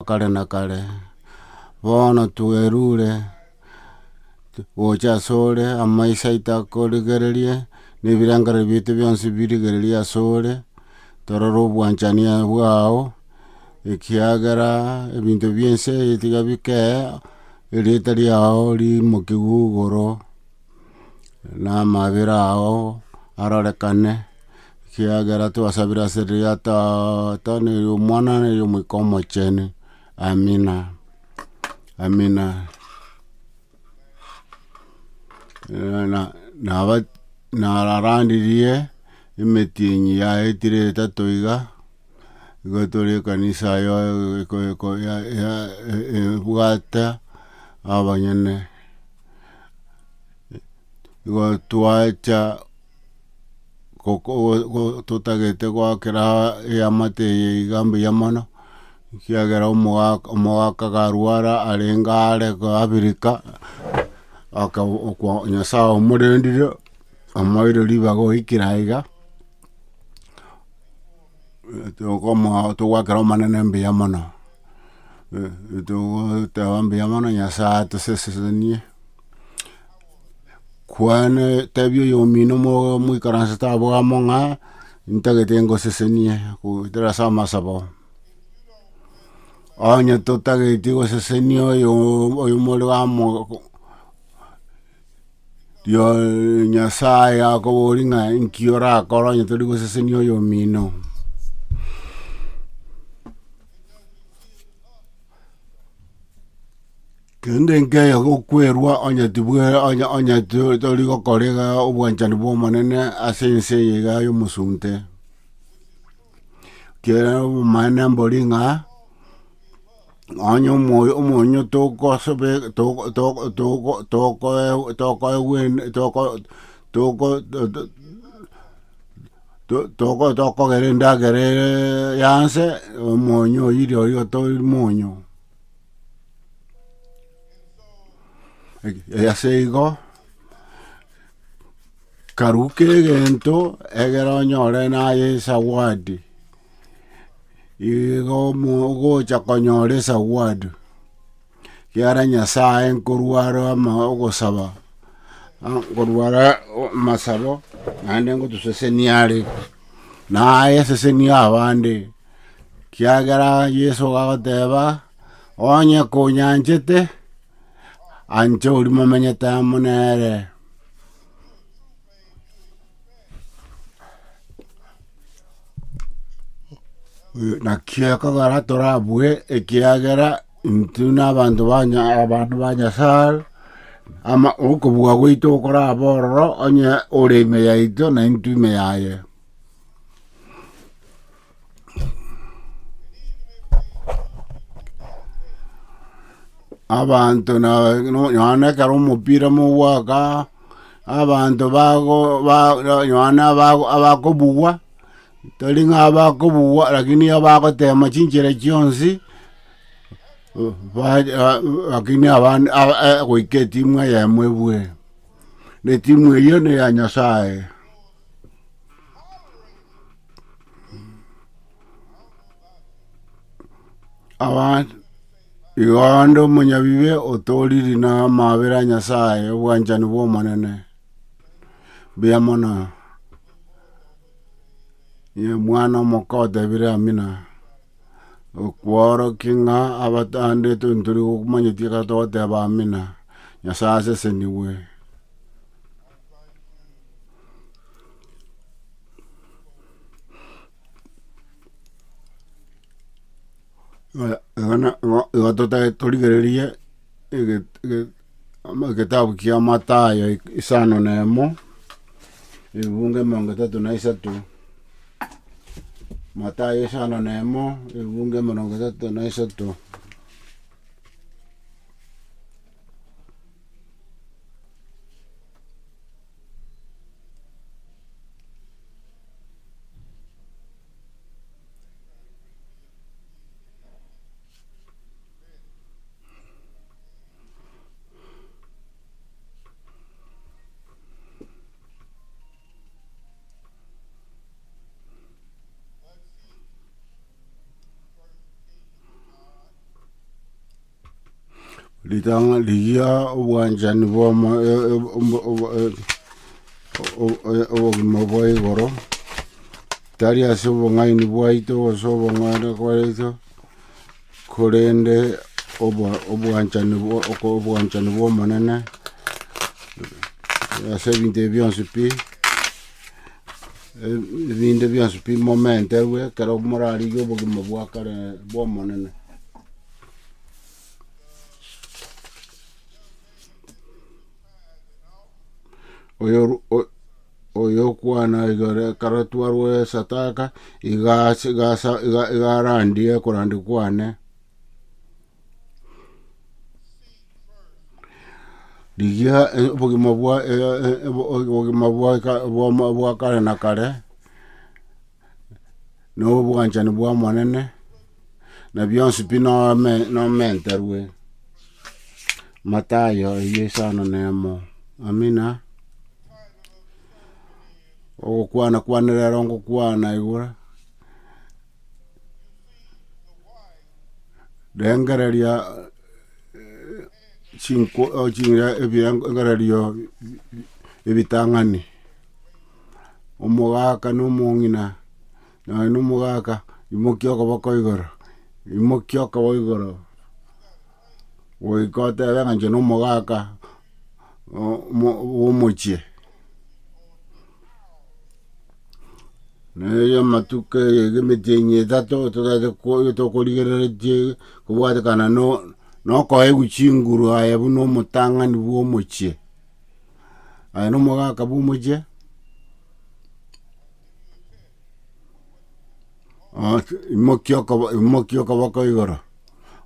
Kare na kare. Bono twerure gocha asore, amaiso aito akorigererie, na ebirengererio biaito bionsi birigererie asore, torore obwanchani bwao, ekiagera ebinto bia ense eye tiga bikee, erieta riao riimokiwe igoro, na amabera ao arorekane. Ekiagera twasabire ase riria Tata, na eria Omwana, na eria Omoika Omochenu. Amina, amina. Na nararandirie emetienyi yaetire etato iga, igo tore ekanisa ebwate abanyene, igo twacha. Totagete goakera eamate eye iga mbuya mono, ekiagera omogaka omogaka karwara arenge are koabirika, aka okwa nyasaye omorendire, omoeire ribaga oikire aiga, tokomoa togoakera omonene mbuya mono, togoteba mbuya mono nyasaye atosesenie. Kwane tebia oyomino moikaransete abwo amo ng'a ntagete ngosesenie goetera ase amasabo. Onye totageti gosesenia oyo oyomore amo rio Nyasaye akoboria ng'a inki orakore onye tori gosesenia oyomino. Kende nkeiyo gokwerwa onye tibwe onye onye tori gokora iga obwanchani bwa omonene ase ense eye iga ya omosunte. Ekiagera obomaene mbori ng'a onye omoyo omonyo tokosobe toko toko toko tokoe tokoegwa ende toko toko toko tokogera endagera yanse omonyo oywo rirorio tori monyo. Ase igo, karuka egento egere onyore naye esawadi, igo omo ogocha konyora esawadi, ekiagera nyasaye nkorwa are ama ogosaba, nkorwa are amasabo naende ngotosesenia are, naye esesenia abande. Ekiagera Yeso agoteba, onye konyanchete, ancha oria momenyete amo nere. Naki ekogera torabue ekiagera intwe na abanto ba nya abanto ba Nyasaye, ama okobua gwaito korabe ororo onye ore ime yaito na intwe ime yaye. Abanto na nonya na ekero omopira mogoaka, abanto bago ba nonya na abago abakobugwa, tari ng'a abakobugwa lakini abagotema chinchera chionsi, ba lakini abande aba goika etimu eyemo ebue, na etimu eyio na eya nyasaye. Aba igo onde omonyabibe otooriri na amaabera a Nyasaye, obwanchani bw'Omonene. Mbuya mono. Onye omwana omoke otebire amina, okworokia ng'a abatande ntori komanyeti ekero togoteba amina, Nyasaye asesenigwe. Igo totagete torigererie egetabu kia Mathayo isano na emo, ebibungo emerongo etato na isato, Mathayo isano na emo, ebibungo emerongo etato na isato. Ritang'a rigia obwanchani bwa omo obogima bwa igoro, tari ase obong'aini bwaito gose obong'aini bwaito, korende obo obwanchani bwa oko obwanchani bwa omonene, ase ebinto ebi bionsi pi, ebinde bionsi pi momenterwe ekero morarigie obogima bwa kare bwa omonene. Oyo oyokwana igoro ekero twarwa esataka, iga ase iga asa iga iga arandie okorandia kwane. Rigia obogima bwa obogima bwa bwa kare na kare. Na obwanchani bwa Omonene, na bionsi pi nome nomenterwe. Mathayo eyio isano na emo, amina. Ogokwana kwane rero ngokwana igoro, rengereria chinko ebirengererio ebitang'ani. Omogaka na omong'ina, nonya na omogaka, imokia okoboko igoro, imokia okoboko igoro, goika otebe ng'a inche na omogaka omo bwa omochie. Nere amatuko eye iga emetienyi etato totagete ko tokorigereretie kobwatekana no na okoegwa chinguru aye buna omotang'ani bwa omochie. Aye nomogaka bw'omochie, imokia okobo imokia okoboko igoro,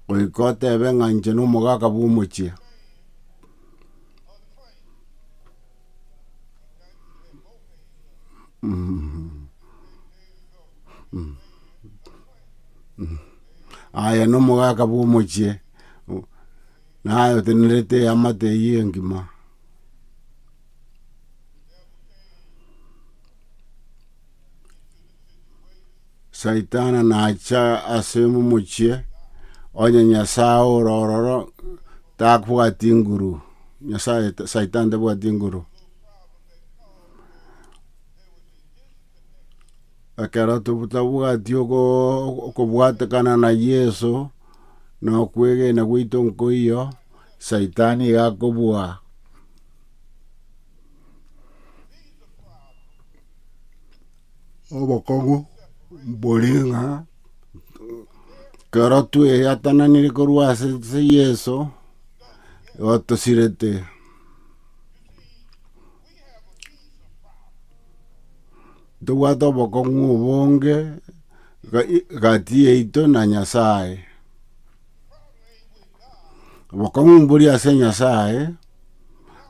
goika otebe ng'a inche nomogaka bw'omochie. Aye nomogaka bw'omochie. Naye otenerete eamate eyio engima. Saitana nacha ase omochie, onye Nyasae ore ororo, tabwati nguru, Nyasae Saitani tabwati nguru. Ekero totabwati okobwatekana na Yeso, na okwegena gwaito nkoiyo, Saitani iga akobua. Obokong'u mbori ng'a ekero tweatananire korwa ase Yeso, igo tosirete. Ntobwate obokong'u obonge gati yaito na Nyasaye. Obokong'u mboria ase Nyasaye,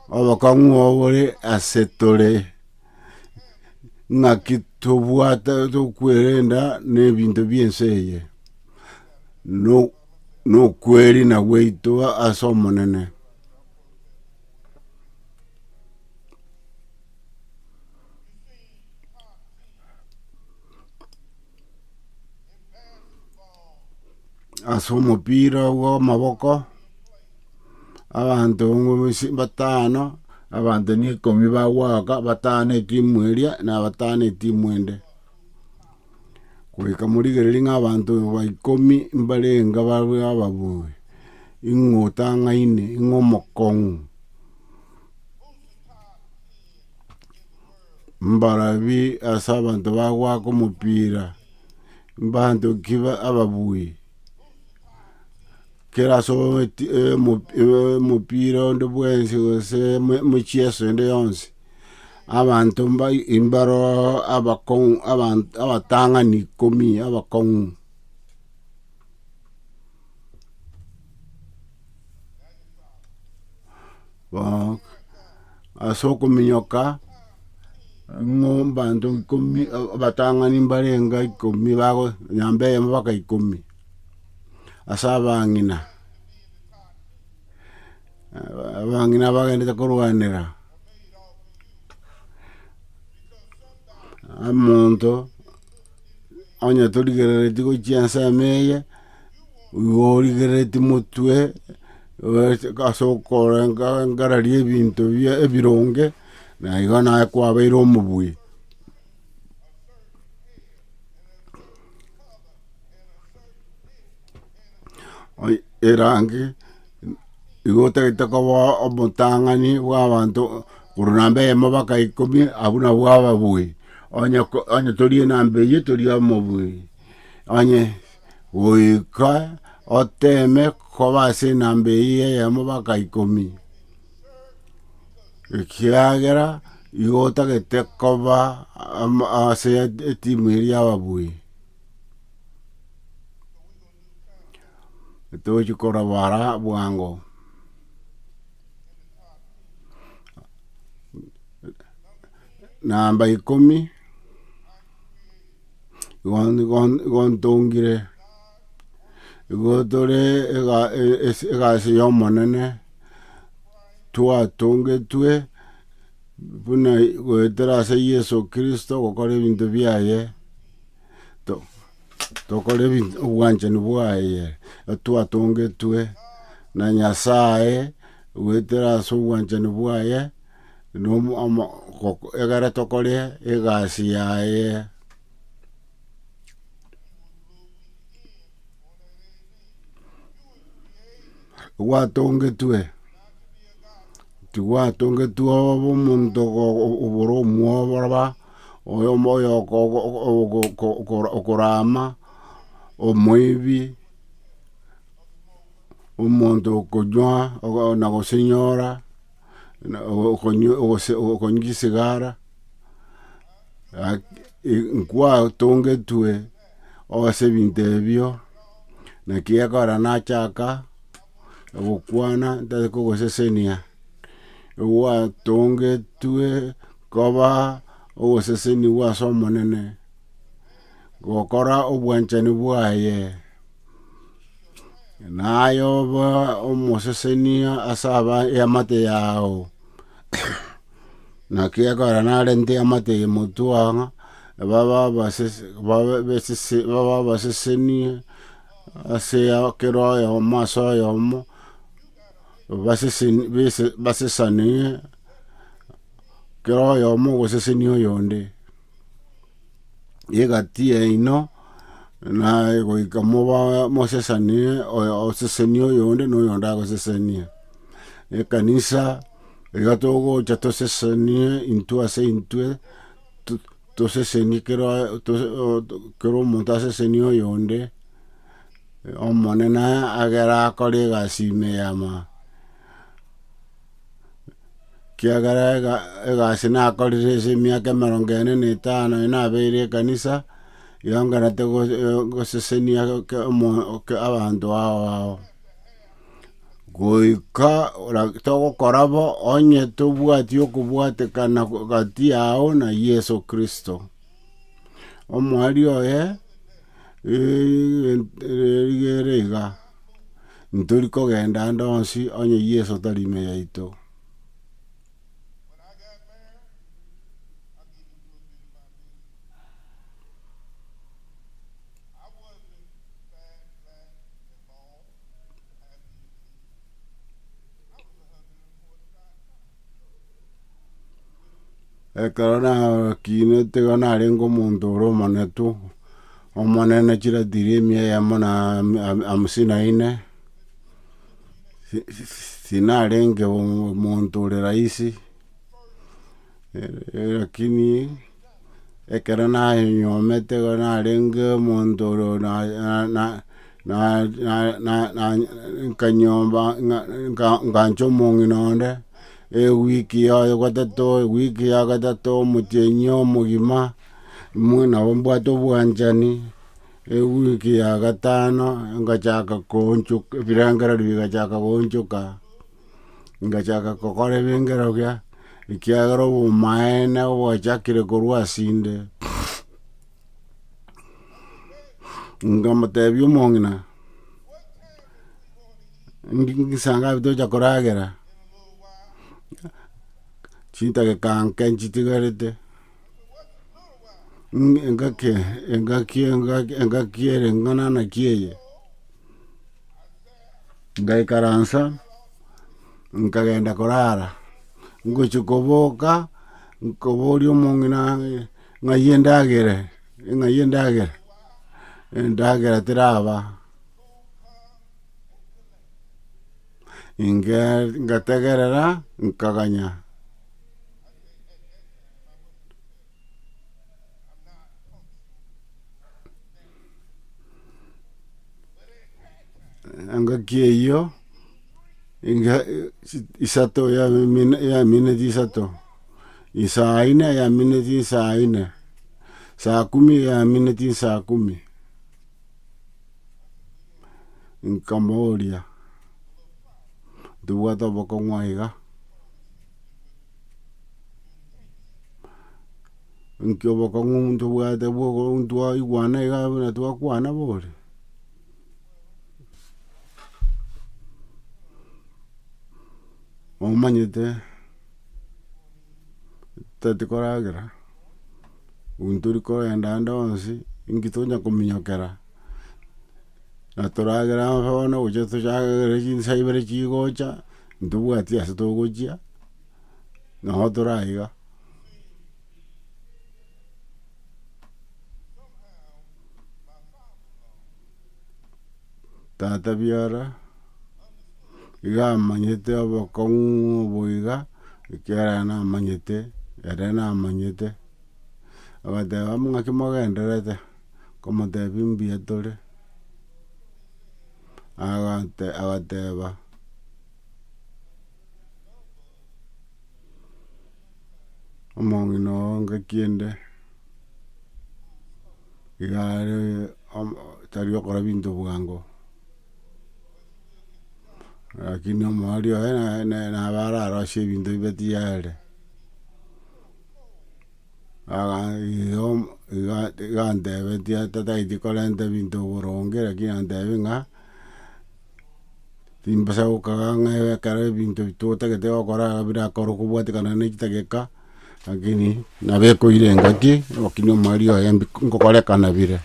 obokong'u obore ase tore, ng'aki tobwate tokwerenda na ebinto bia ense eye, na okwerina gwaito ase Omonene. Ase omopira bwa amaboko, abanto batano, abanto na ikomi bagoaka, batano etimu eria na batano etimu ende. Goika morigererie ng'a abanto ba ikomi mbarenge babe ababui, ing'o otang'aine, ing'o omokong'u. Mbarabi ase abanto bagoaka omopira, mbanto ki ababui, kera ase omopira onde bwensi gose emechieso ende yonsi, abanto mbaro abakong'u abatang'ani ikomi abakong'u. Ase okominyoka, ng'o abanto ikomi abatang'ani mbarenge ikomi bago namba eyemo mpaka ikomi, ase abang'ina, abang'ina bagendete korwanera omonto onye torigerereti gochia ensemo eye, igo origerereti motwe. ase okorengereria ebinto bia ebironge, na igo naye kwabeire omobui. Erangi igo otagete koba omotang'ani bwa abanto korwa namba eyemo mpaka ikomi abwo nabwo ababui, onye ko onye tori enamba eywo tori omobui, onye goika oteme koba ase enamba eywo eyemo mpaka ikomi, ekiagera igo otagete koba amo ase etimu eria ya ababui. Tochi korobara bwango. Namba ikomi, igo ntongire, igo tore egasi ya omonene, twatongetwe buna goetera ase Yeso Kristo gokora ebinto biaye. Tokore obwanchani bwaye, twatongetwe na Nyasaye goetera ase obwanchani bwaye, egere tokore egasi yaye. Gwatongetwe, tigwatongetwe obe omonto obore omworoba, oyomo oyo okorama, omoibi, omonto okonywa na gosinyora, na okonywa okonywa chisigara, nkwatongetwe. Ase ebinto ebio, naki ekero nachaka gokwana ntari kogosesenia, gwatongetwe koba ogoseseniwa ase omonene, gokora obwanchani bwaye, naye obe omosesenia ase aba eamate yago. Naki ekero narente eamate eye motwe aa, babe abasese babe besese babe abasesenie ase kera oyomo ase oyomo, baseseni bese basesanie kera oyomo ogosesenia oyonde. Egati yaino naye goika moba mosesanie oyo osesenie oyonde na oyonde agosesenie. Ekanisa iga togocha tosesenie intwe ase intwe. Tosesenie kera kera omonto asesenie oyonde, Omonene agere akore egasi ime yama. Ekiagera egasi nakorire ase emiaka emerongo ene na etano eye nabeire ekanisa, igo ngerete gosesenia abanto ao ao. Goika togokora bo onye tobwati okobwatekana gati yao na Yeso Kristo. Omoerio oye rigere iga, ntori kogenda ande onsi onye Yeso tari ime yaito. Ekero nakinete igo narenge omonto ore omonetu, omonene chiratiri emia eyemo na hamsini na inne, tinarenge omonto ore rahisi, lakini ekero nanyomete igo narenge omonto ore nkanyomba ngancha omong'ina onde, ewiki ya gatato, ewiki ya gatato, omotienyi omogima, nabo mbwate obwanchani, ewiki ya gatano ngachaka koonchoka ebirengererio bigachaka goonchoka. Ngachaka gokora ebingero bia, ekiagera obomaene bwachakire korwa ase inde. Nkamotebia omong'ina, ngisango abe tocha koragera, chidageka nke nchitigarete, engaki engaki engaki engaki ere ng'ana naki eye. Ngaikaransa. Nkagenda korara, ngochia koboka, nkoboria omong'ina ng'ai endagera ng'ai endagera, endagera teraba. Inge ngategerera nkaganya. Engaki eyio, inga isato yamineti isato, isaa ine yamineti isaa ine, saa kumi yamineti saa kumi. Nkamoboria, ntobwate obokong'u aiga? Nki obokong'u ntobwate bwogo ntwaigwana iga buna twakwana bori? Omanyete totati koragera, ntori kogenda ande onsi, inki tonya kominyokera, na toragere amo bono gocha tochagere chinsa ibere chigocha, ntobwati ase togochia, nabo tore aiga. Tata biara, iga amanyete obokong'u obo iga, ekiagera namanyete, ere namanyete, agateba ng'aki mogendererete, nkomotebia mbuya tore, agate agateba. Omong'ina oo ngaki ende, iga are tari gokora binto bwango, lakini omoerio oye nabo ararosie ebinto bibe tiyari. Igo iga antebetie tatageti korenta ebinto boronge lakini antebi ng'a. Timbasa gokaga ng'a ekero ebinto totagete gokora iga birakorwe kobwatekana na chidageka, lakini nabo ekoira engaki, lakini omoerio oye mbi nkokorekana bire.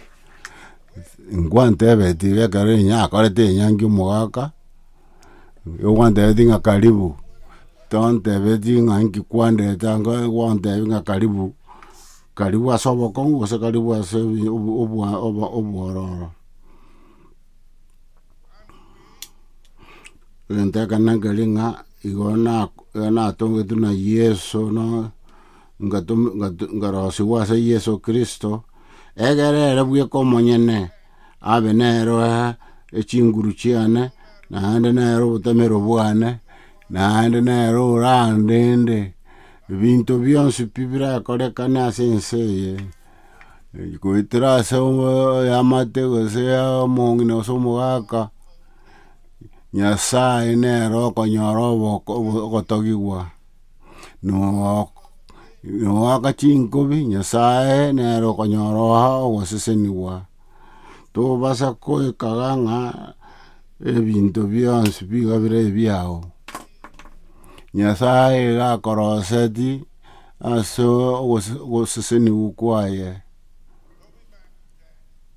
Ngwantebetie iga ekero nakorete enyangi omogaka, igo gwantebetie ng'a karibu, tontebetie ng'a inki kwandeta igo gwantebia ng'a karibu, karibu ase obokong'u gose karibu ase obwororo. Egento ekenene nkeri ng'a igo natongetwe na Yeso na nkarosiwa ase Yeso Kristo, egere ere bweka omonyene abe nere echinguru chiane, naende nere obotamero bwane, naende nere orandende, ebinto bionsi pi birakorekane ase ense eye. Goetera ase eamate gose omong'ina gose omogaka, Nyasaye nere okonyora ogotogigwa, noaka chinkobi Nyasaye nere okonyora ogosesenigwa. Tobasa koekaga ng'a ebinto bionsi biga bire ebiago, Nyasaye iga akoroseti. Ase ogosesenigwa kwaye,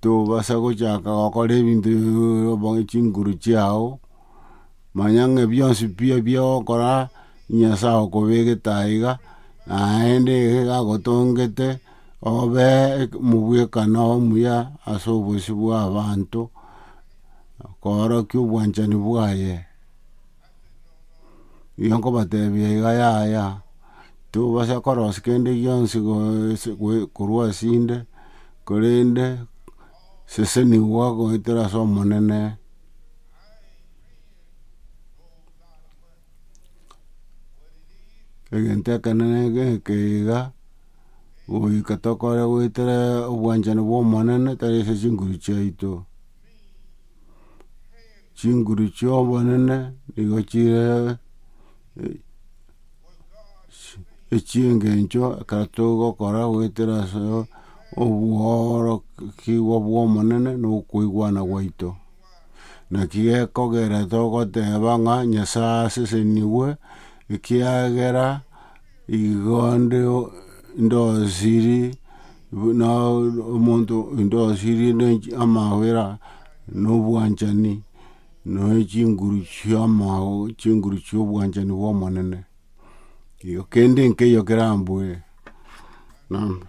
tobasa gochaka gokora ebinto chinguru chiago, manya ng'a bionsi pi ebi ogokora, Nyasaye okobegete aiga, naende iga agotongete obe omobwekano omuya ase obosio bwa abanto, koorokia obwanchani bwaye. Igo nkobatebia iga yaya, tobasa korosia kende gionsi korwa ase inde, korende sesenigwa goetera ase omonene. Egento ekenene geke iga, goika tokore goetera obwanchani bwa omonene tari ase chinguru chiaito. Chinguru chi'obonene nigo chire echi'engencho ekero togokora goetera ase obworokigwa bw'omonene na okoigwana gwaito. Naki gekogera togoteba ng'a Nyasae asesenigwe, ekiagera igo nde ndosiri buna omonto ndosiri amabera. Na obwanchani. Noe chinguru chi'amao chinguru chia obwanchani bwa omonene, igo kende nkeiyo kerambue, nam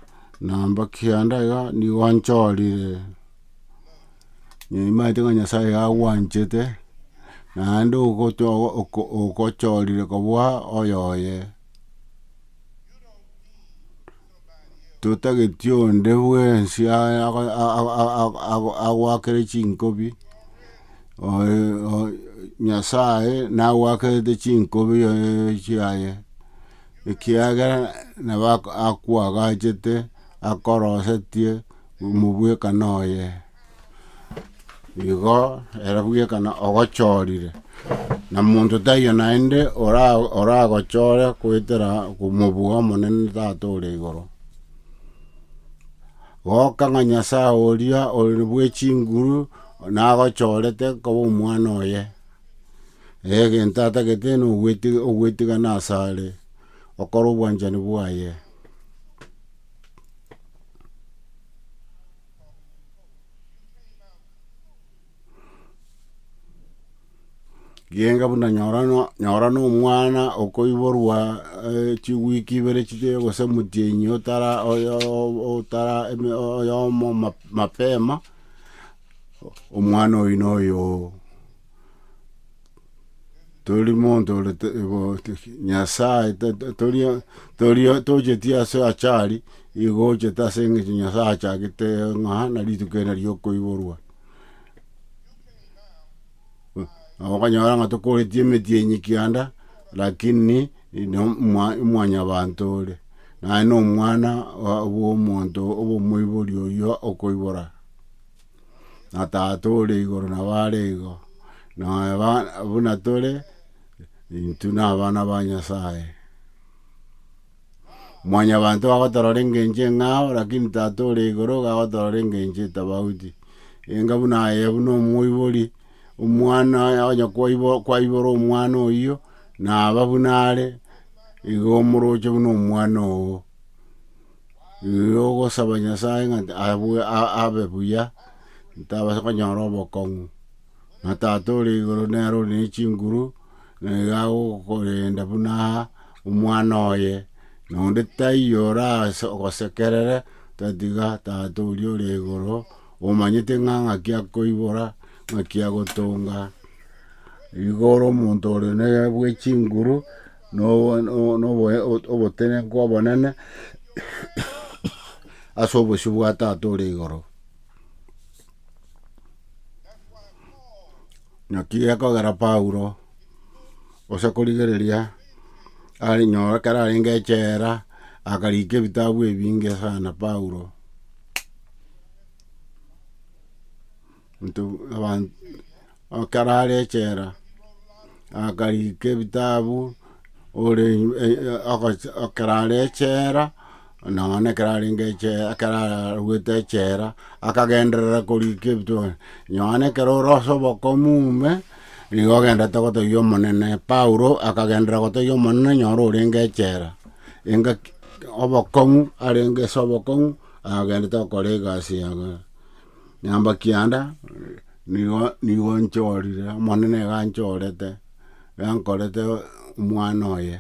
namba kianda iga nigo nchorire, nimanyete ng'a Nyasaye iga agwanchete, naende ogocho oko ogochorire kobua oyoye. Totageti onde bwensi agoakere chinkobi, Nyasaye nagoakerete chinkobi chiaye, ekiagera nabo akoagachete, akorosetie omobwekano oye. Igo ere bwekana ogochorire, na monto taiyo naende ora oragochore goetera komobua omonene tata ore igoro. Goka ng'a Nyasaye oria ore bwe chinguru nagochorete koba omwana oye, egento atagete na ogweti ogwetigana asare, okore obwanchani bwaye. Genga buna nyora no nyora na omwana okoiborwa chiwiki ibere chire gose omotienyi otara oyo otara eme oyomo mapema, omwana oywo na oyoo. Tori monto ore Nyasaye tori tori tocheti ase achari, igo ochete ase eng'encho Nyasaye achagete ng'a na rituko eri nario okoiborwa. Nabo okonyora ng'a tokoretie emetienyi kianda, lakini na omwa mwanyabanto ore, naende na omwana bwa omonto oba omoibori oywo okoibora. Na tata ore igoro nabo are igo, nonya buna tore, intwe na abana ba Nyasaye. Mwanyabanto agotorora engencho eng'ao, lakini tata ore igoro iga agotorora engencho etobauti. Enga buna aye buna omoibori, omwana onye kwaibo kwaibora omwana oyio, naba buna are, igo omoroche buna omwana oo. Igo ogosaba Nyasaye ng'a abwe abe buya, ntabasa konyora obokong'u, na tata ore igoro nere ore ne chinguru, na iga agokorenda buna omwana oye, na onde taiyo orase ogosekerere, tatiga tata oria ore igoro, omanyete ng'a ng'aki akoibora, ng'aki agotonga. Igo ore omonto ore ne bwe chinguru. Obotenenku obonene ase obosio bwa Tata ore igoro. Naki gekogera Paulo gose korigereria arinyore ekero arenge echela akarika ebitabu ebinge sana Paulo. Ekero are echela, akarika ebitabu ore ekero are echela, nonya ekero arenge echela ekero arwete echela, akagenderera korika ebitabu. Nonya ekero ore ase obokong'u ime, nigo ogenderete gotogia omonene. Paulo akagenderera gotogia omonene nyora orenge echela, engaki obokong'u arenge ase obokong'u, akagenderete gokora egasi yaye. Namba kianda, nigo nigo nchorire, omonene iga anchorete, iga ankorete omwana oye.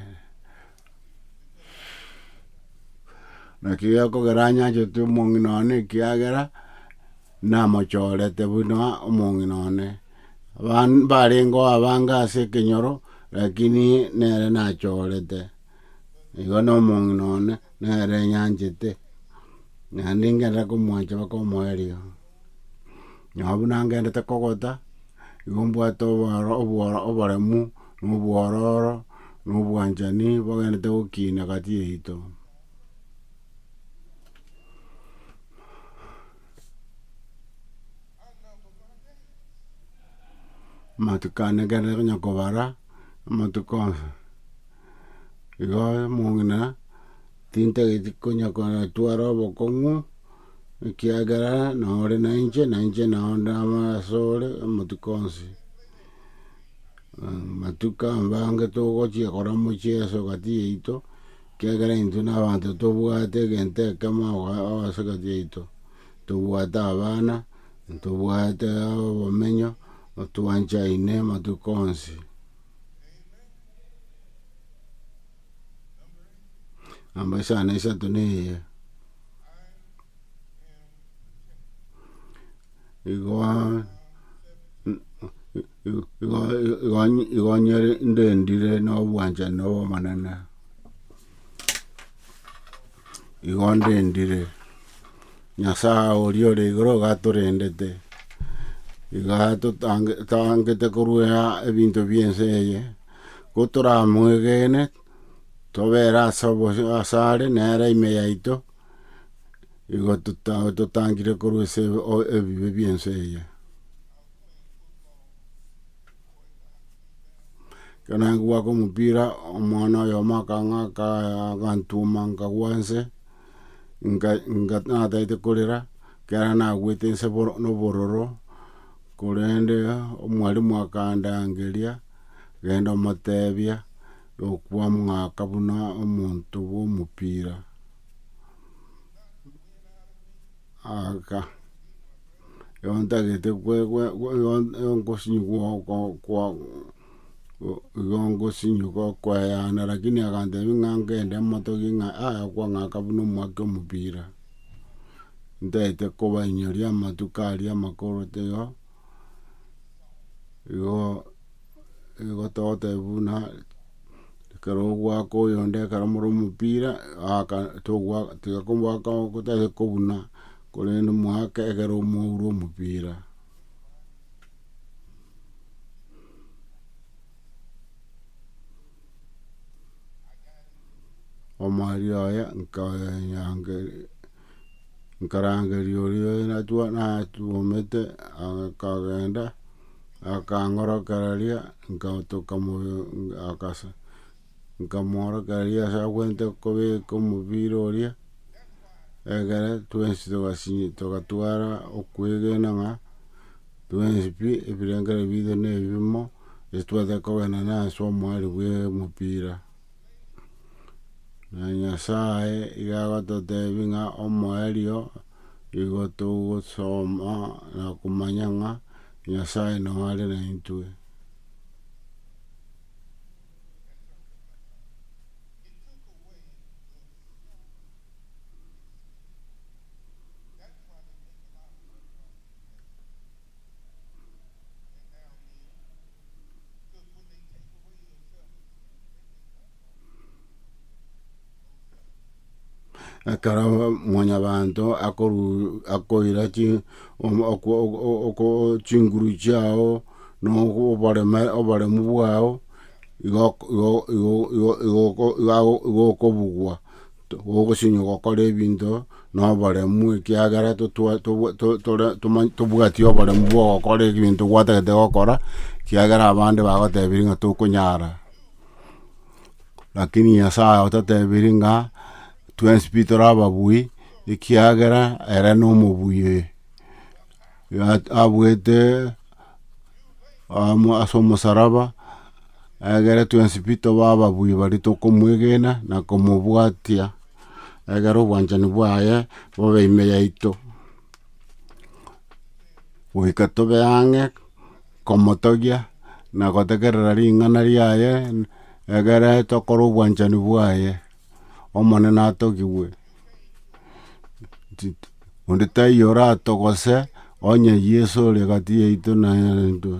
Naki gekogera anyanchete omong'ina one ekiagera, namochorete buna omong'ina one. Aban mbarengeo abange ase ekenyoro, lakini nere nachorete, igo na omong'ina one, nere nyanchete. Naende ngenderere komwancha mpaka omoerio. Nonye buna ngendete kogota, igo mbwate oboro obworo oboremu, na obwororo, na obwanchani bogendete gokina gati yaito. Amatuko ane ngenderere konya kobara, amatuko onsi, igo omong'ina. Tintageti konya koratwara obokong'u, ekiagera nore nainche, nainche nao ndame asore amatuko onsi. Amatuko abange togochia kora omochieso gati yaito, ekiagera intwe na abanto tobwate egento ekemo ase gati yaito, ntobwate abana, ntobwate obomenyo. Otwanchaine amatuko onsi. Namba isano na isato neye. Igo igo igo igo nyere ndendire na obwanchani na obomanene. Igo ndendire, Nyasaye oria ore igoro iga atorendete, iga atotange tangete korwa ebinto bia ense eye, ko toramwegene, tobere ase obosi asare nere ime yaito. Igo tota totangire korwa ase ebibe bi'ense eye. Ekero naye goaka omopira, omwana oyomo akang'aka agantuma nkagwa nse, nka nka natagete korera, ekero nagwete nse boro nobororo, korende omwalimu akandangeria, genda omotebia, okwamng'aka buna omonto bwa omopira. Aka igo ntagete kwe kwe igo igo ngosinyigwa oko kwa igo ngosinyigwa koeyana lakini agantebia ng'a ngende motogie ng'a aya okwang'aka buna omwake omopira. Ntagete kobainyoria amatuko aria amakoro tigo, igo igo togoteba buna. Ekero ogoaka oyonde ekero more omopira, aka togoaka tiga komoaka otagete kobuna, korende moake ekero omoure omopira. Omoerio oye nkayangeria nkarangeria oria natwa natwomete akagenda. Akang'orokereria, akasa nkamworokereria ase agwenerete kobeka omobira oria, egere twensi togasi togatwara okwegena ng'a twensi pi ebirengererio biaito na ebimo, ase twataka kogenda na ase omoerio bwa omopira. Na Nyasaye iga agototebia ng'a omoerio igo togosoma na komanya ng'a Nyasaye noo are naintwe. Ekero mwanyabanto akoru akoira chi oko oko chinguru chiago na oboreme oboremu bwao, igo igo igo igo igo igo igo okobugwa, ogosinywa gokora ebinto na oboremu ekiagera totwa tobwa tore tomanye tobwati oboremu bwa ogokora ebinto gwatagete gokora, ekiagera abande bagotebirie ng'a tokonyara. Lakini Nyasaye ototebirie ng'a twensi pi tore ababui, ekiagera ere nomobui iga abuete amo ase omosaraba, egere twensi pi tobe ababui baria tokomwegena na komobwatia, egere obwanchani bwaye bobe ime yaito. Goika tobe ang'e komotogia na gotegerera ring'ana riaye, egere tokore obwanchani bwaye, Omonene atogigwe. Onde taiyo oratogose onye Yeso ore gati yaito naintwe.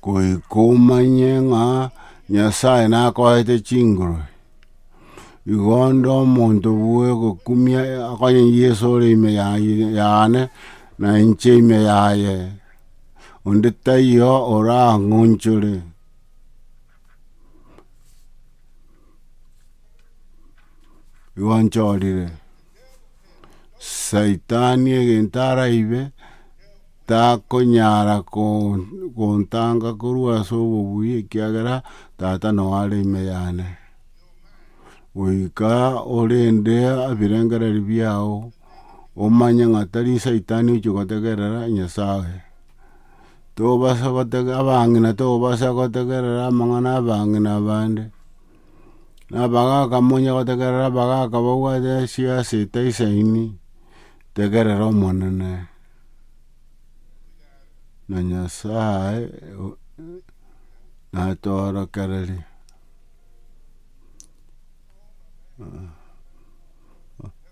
Goika omanye ng'a Nyasaye nakoete chinguru, igo onde omonto bwegokumia akonye Yeso ore ime yaye yane, na inche ime yaye, onde taiyo orang'onchore. Igo nchorire, saitani egento araibe. Takonyara gontanga korwa ase obobui, ekiagera Tata noo are ime yane. Goika orende ebirengererio biao, omanye ng'a tari saitani ochi gotegerera Nyasaye. Tobasa gotege abang'ina tobasa gotegerera amang'ana abang'ina bande. Na abagaka monye gotegerera abagaka babwate esiasa etaisaini, tegerera Omonene na Nyasaye natorokererie.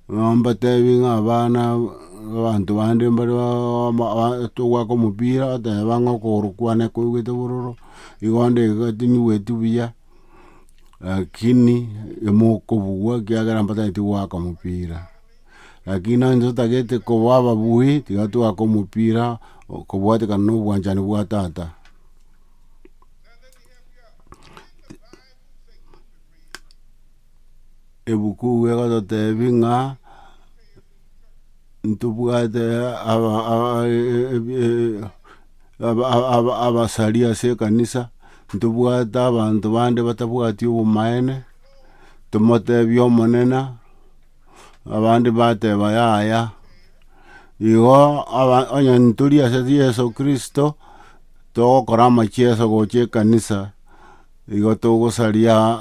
Mbatebi ng'a abana abanto bande mbare togoaka omopira oteba ng'a okogoro kwane koigwete bororo, igo onde iga tinyigweti buya, lakini mokobugwa ekiagera mbatageti goaka omopira. Lakini nonye totagete koba ababui, tiga toake omopira kobwatekana na obwanchani bwa tata. Ebuku egototebia ng'a ntobwate abasaria ase ekanisa, ntobwate abanto bande batabwati obomaene, tomotebie omonene, abande bateba yaya, igo aba onye ntori ase yeso kristo, togokora amacheso gocha ekanisa. Igo togosaria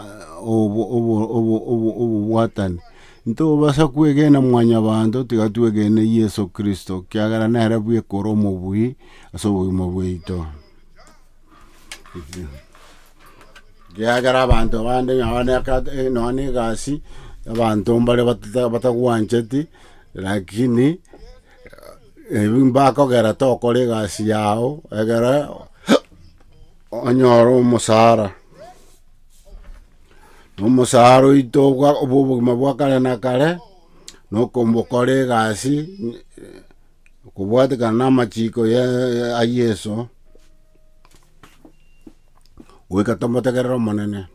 obobwatani. Ntobasa kwegena mwanyabanto, tiga twegene Yeso Kristo, ekiagera nere bweka ore omobui ase obogima bwaito. Ekiagera abanto bande nonye na egasi, abanto mbare batagwancheti, lakini ebi mbakogera tokora egasi yago, egere. Onyore omosara, na omosara oito bwa bwa obogima bwa kare na kare, na okomokora egasi kobwatekana na amachiko ya a yeso, goika tomotegerere omonene.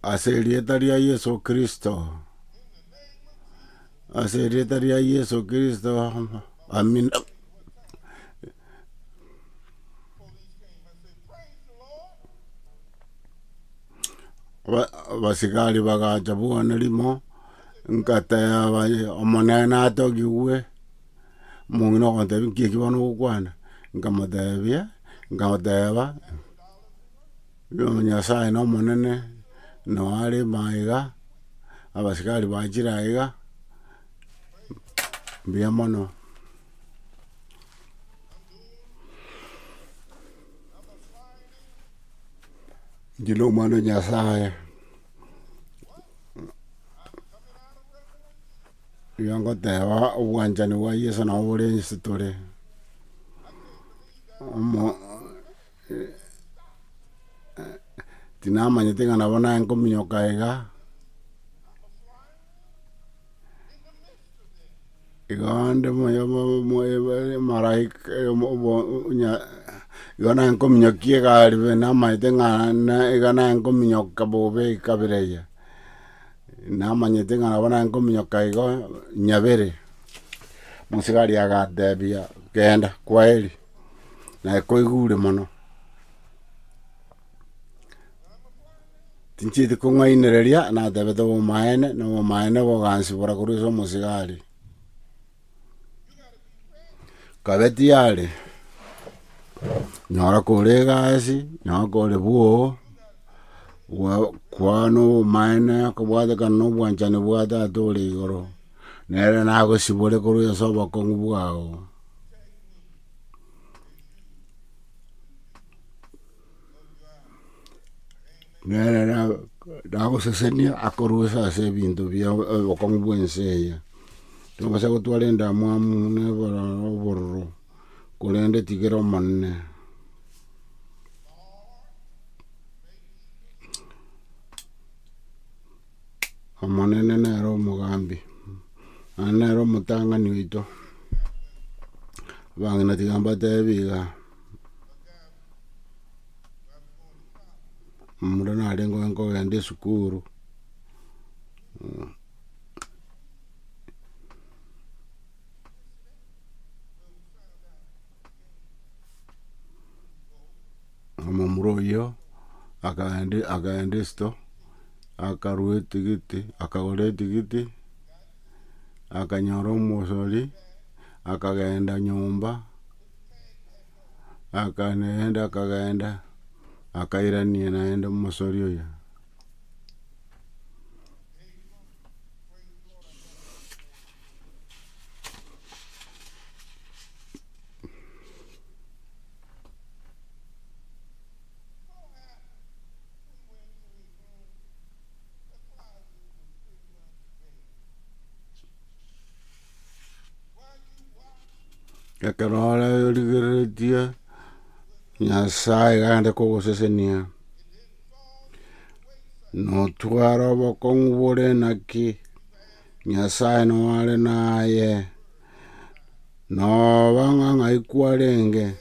Ase erieta ria Yeso Kristo. Ase erieta ria Yeso Kristo, amina. Abasigari bagacha bwane rimo, ngateba omonene atogigwe, omong'ina ogontebia nki eki bono ogokwana, nkamotebia, nkamoteba. Nyasaye na omonene, noo are maiga, abasikari bachire aiga, mbuya mono. Inche na omwana o Nyasaye, nigo ngoteba obwanchani bwa Yeso nabo bore inse tore, omo. Tinamanyete ng'a nabo naye nkominyoka iga, igo onde malaika igo naye nkominyokia egari bobe namanyete ng'a iga naye nkominyoka bobe ekabira eye, namanyete ng'a nabo naye nkominyoka igo nyabere, omosigari agantebia genda kwaheri. Naye koigure mono, tinchieti kong'ainereria, natebete obomaene, na obomaene bogansibora korwa ase omosigari. Kabe tiyari, nyora kore egasi, nyora kore bwogo, gwa kwana obomaene kobwatekana na obwanchani bwa tata ore igoro, nere nagosibore korwa ase obokong'u bwago. Nere nagosesenia akoruse ase ebinto bia obokong'u bwa ense eye. Tobasa gotwara endamwamu na obororo, korende tigera Omonene. Omonene nere omogambi, naende nere omotang'ani oito. Abang'ina tiga mbatebi iga, momura narenge oyo nkogenda esukuru. Omomura oyio akaenda akaenda esito, akarwa etigiti, akagora etigiti, akanyora omosori, akagenda nyomba, Akagenda akagenda, akairania naende omosori oyo. Ekero ore origereretie Nyasaye gagende kogosesenia, notware obokong'u bore naki, Nyasaye noare naye, noba ng'a ng'ai kwarenge,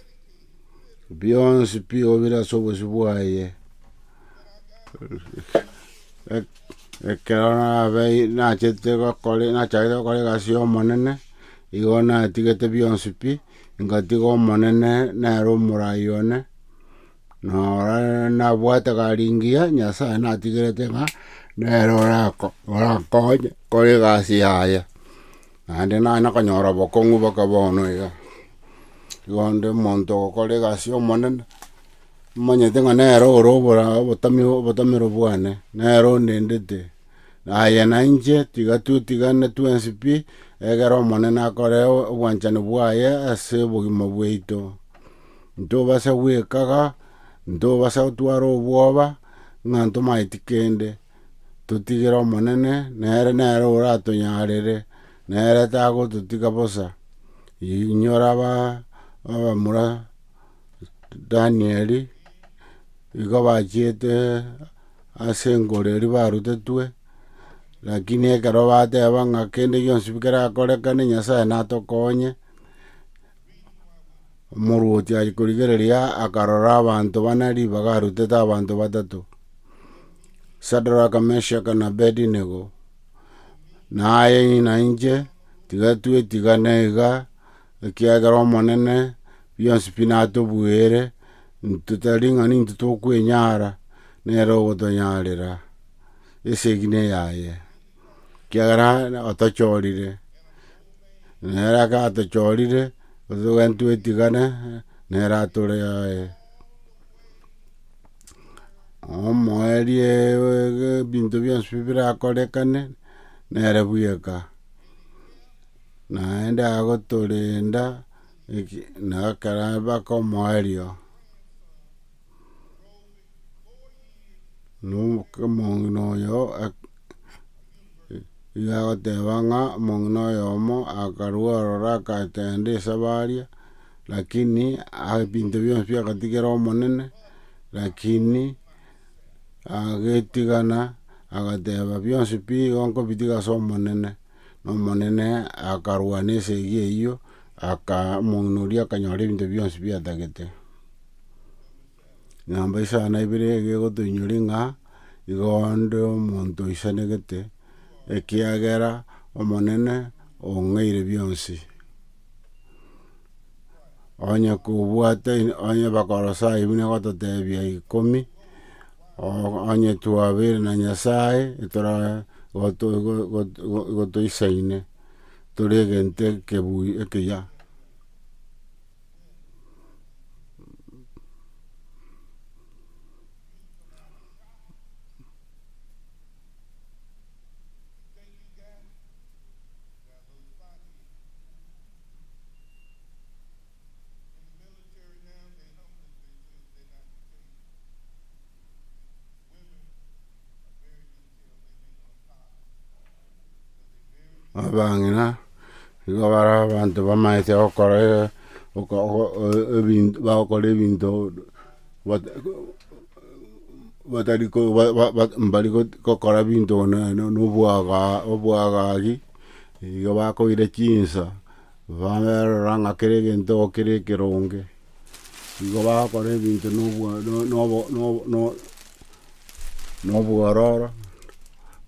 bionsi pi obire ase obosio bwaye. Ekero nabei nachete gokora nachagete gokora egasi ya omonene, igo natigete bionsi pi, ngatiga omonene nere omorai one, nora nabwate gari ngiya, nyasaye natigerete ng'a nere orako orankonye kore egasi yaye, naende nanye konyora bokong'u mpaka bono iga. Igo onde omonto ogokora egasi ya omonene. Omanyete ng'a nere ore obora obotami obotamero bwane, nere ondendete, aye na inche tiga twetigane twensi pi, egere Omonene akore obwanchani bwaye ase obogima bwaito. Ntobasa gwekaga, ntobasa gotwara obwoba, ng'a ntomaeti kende, totigere Omonene, nere nere oratonyarere, nere tagototiga bosa. Inyora aba abamura. Danieli, igo bachiete ase engoro eria barutetwe, lakini ekero bateba ng'a kende gionsi pi kerakorekane Nyasaye natokonye, omorwoti aye korigereria akarora abanto bane ribaga arutete abanto batato, Sadaraka, Meshaka na Abedinego, naye na inche tiga twetigane iga. Ekiagera Omonene bionsi pi natobuere, intwe tari ng'a nintwe tokwenyara, nere ogotonyarera esegi neyaye, ekiagera otochorire, nere atochorire, togende twetigane, nere atore aye. Omoerio ebinto bionsi pi birakorekane, nere bweka. Naende agotorenda eki na ekero mpaka omoerio. Na omong'ina oyo iga agoteba ng'a omong'ina oyomo akarwa ororo akagenda esabari, lakini ebinto bionsi biagatigera omonene, lakini agetigana agateba bionsi pi igo nkobitiga ase omonene. Na Omonene akarwana esegi eyio, aka omong'ina oria akanyora ebinto bionsi biatagete. Namba isano na ibere iga egotoinyoria ng'a igo onde omonto oisanegete, ekiagera Omonene ong'eire bionsi. Onye kobwate onye Abakolosai buna egototebia ikomi, onye twabeire na Nyasaye etora goto go gotoisaine, tore egento ekebui ekiya. Abang'ina nigo bare abanto bamaete gokora ebinto bagokora ebinto batari ko mbari gokora ebinto na obwagagi, igo bakoira chinsa. Barora ng'a kera egento kere ekeronge, igo bagokora ebinto na obwa na obo na obo na na obwororo,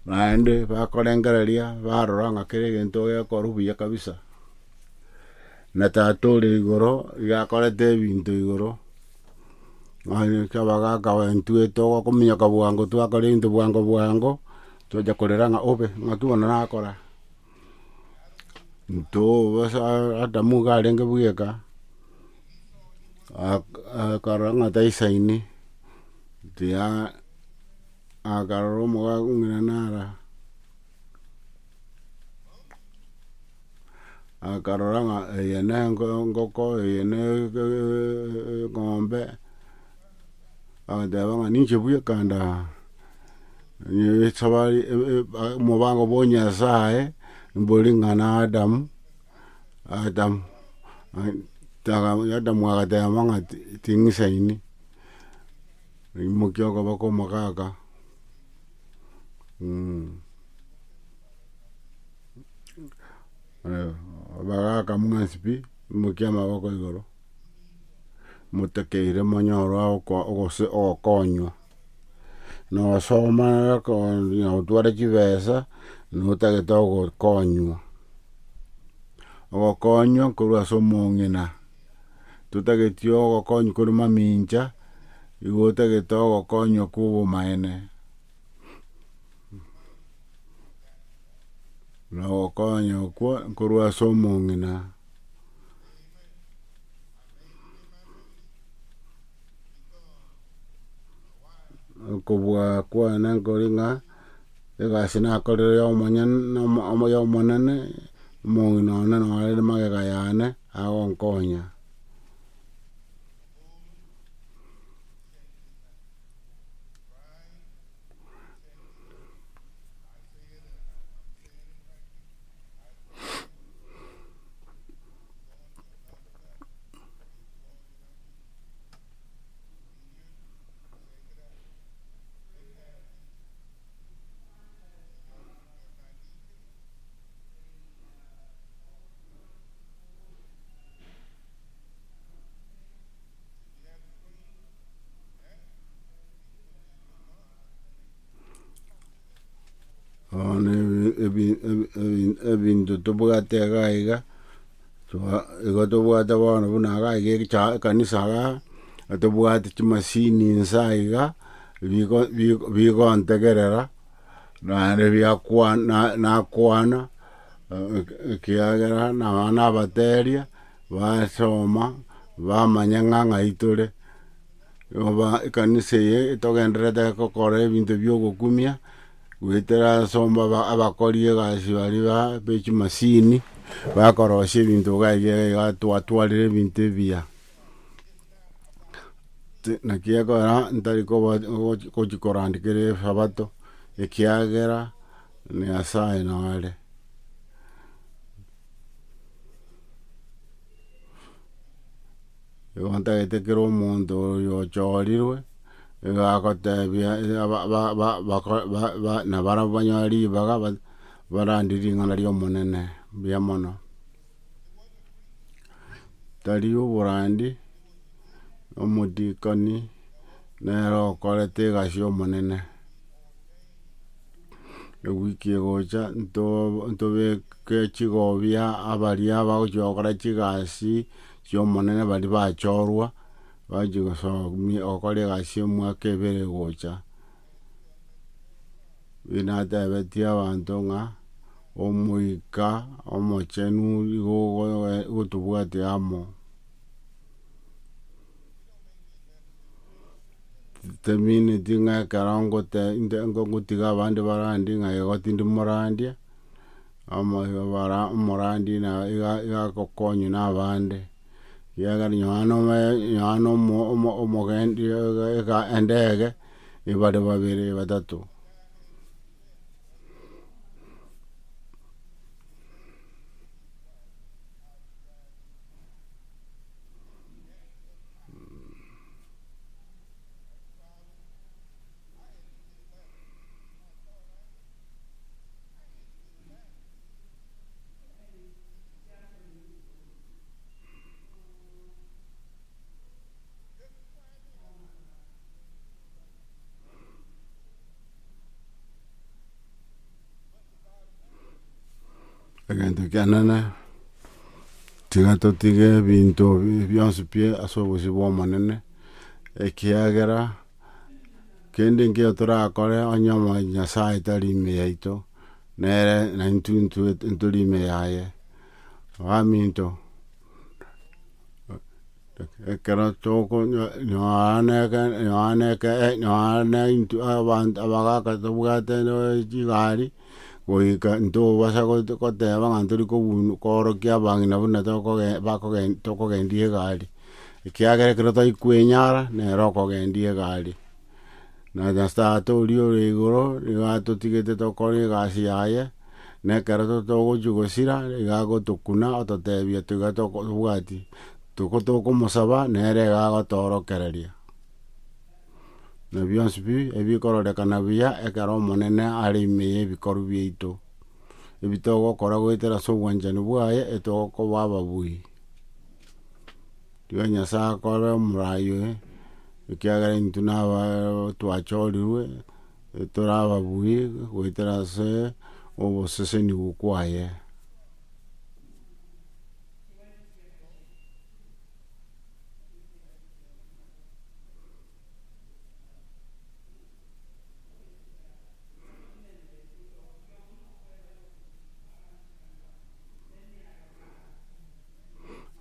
naende bakorengereria barora ng'a kera egento gekorwa buya kabisa. Na tata ore igoro iga akorete ebinto igoro, nonye abagaka intwe togokominyoka bwango twakora ebinto bwango bwango, twacha korera ng'a obe ng'aki bono nakora. Intobasa Adamu iga arenge bweka. Akarora ng'a taisaini, tiga akarora omogaka ong'ina nara, akarora ng'a eye ne engoko eye ne eng'ombe, agateba ng'a ninche bweka ndaa, esabari omobango bwa nyasaye mbori ng'a na Adamu. Adamu, Adamu agateba ng'a ting'isaini, imokia okoboko omogaka abagaka mwensi pi, imokia amaboko igoro, motakeire monyore gose ogokonywa, nosoma otware chibesa, notagete ogokonywa. Ogokonywa korwa ase omong'ina, totageti ogokonywa korwa mamincha, igo otagete ogokonywa kwa obomaene. Na ogokonya okwo nkorwa ase omong'ina. Okobua kwane nkori ng'a. Egasi nakorire ya omonyene ya omonene, omong'ina one noro are magega yane agonkonya. Bono ebinto tobwate iga iga, igo tobwate bono buna iga iga echa ekanisa igaa, tobwate chimasini inse aiga. Bigontegerera naende biakwana nakwana ekiagera naba nabateria basoma bamanya ng'a ng'ai tore. Oba ekanisa eye togendererete gokora ebinto bia ogokumia goetera ase abakori egasi baria ba chimasini bakorosia ebinto iga iga iga twatwarire ebinto ebiya. Naki ekogera ntari koba gochi korandi kera esabato, ekiagera Nyasaye nare. Igo ntagete kera omonto oyo ochorirwe, iga agotebia nabarabwo banyore ribaga barandie ring'ana ria omonene mbuya mono. Tari oborandi, omodikoni nere okorete egasi y'omonene. Ewiki egocha ntobeke chigobia abaria bagochia gokora chigasi chi'omonene baria bachorwa, bachia gosomia gokora egasi omwaka ebere egocha. Natebetie abanto ng'a omoika omochenu nigo ogotobwatia amo. Temineti ng'a ekero ngote ngotiga abande barandie ng'a igo tindi morandia, omorandia na iga iga agokonywa na abande, ekiagera nonye na omogendi endege. Ebare babere batato. Egento kianene, tiga totige ebinto bionsi pi ase obosio bwa omonene, ekiagera kende nkeiyo torakore onye Nyasaye tari ime yaito, nere naintwe intwe ntori ime yaye. Abaminto. Ekero tokonywa nonya nonye nonya intwe abanto abagaka tobwate chigari, goika ntobasa goteba ng'a ntori kobunu koorokia abang'ina buna tokoge bakoge tokogendia egari, ekiagera ekero tari kwenyara, nere okogendia egari. Na nyasae tata oria ore igoro, nigo atotigete tokore egasi yaye, na ekero togochia gosira, nigo agotokuna ototebia tiga tokobwati, toko tokomosaba nere iga agotoorokereria. Na bionsi pi, ebikororekana buya ekero omonene are ime ya ebikorwa biaito, ebi togokora goetera ase obwanchani bwaye, etokoba ababui. Tiga Nyasae akore omorai oye, ekiagera intwe naba twachorirwe, tore ababui goetera ase obosesenigwa kwaye.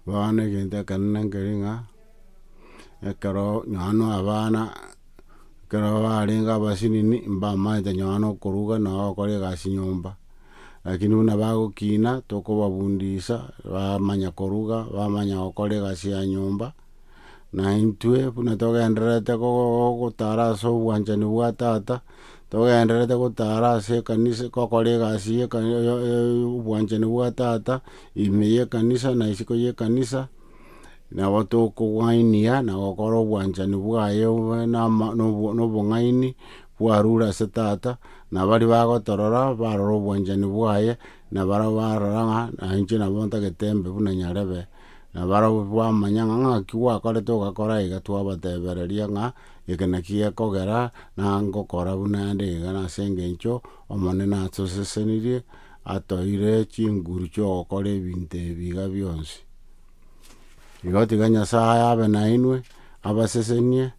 Bono egento ekenene nkeri ng'a, ekero nonya na abana, ekero barenge abasinini mbamaete nonya na okoruga nonya gokora egasi nyomba, lakini buna bagokina tokobabundisa bamanya koruga, bamanya gokora egasi ya nyomba, na intwe buna togendererete gotara ase obwanchani bwa tata. Togendererete gotara ase ekanisa gokora egasi ya ekani obwanchani bwa tata, ime ya ekanisa na isiko ya ekanisa, nabo tokong'ainia na gokora obwanchani bwaye obe na ama na obo na obong'aini bwarure ase tata, na baria bagotorora barora obwanchani bwaye, na barabwo barora ng'a na inche nabo ntagete mbe buna nyarebe. Na barabwo bamanya ng'a ng'aki gwakorete ogakora iga twabatebereria ng'a. Eke nakio gekogera nangokora buna ande iga nase engencho Omonene atosesenirie, atoeire chinguru chi'ogokora ebinto ebi iga bionsi. Igo tiga Nyasaye abe nainwe, abasesenie,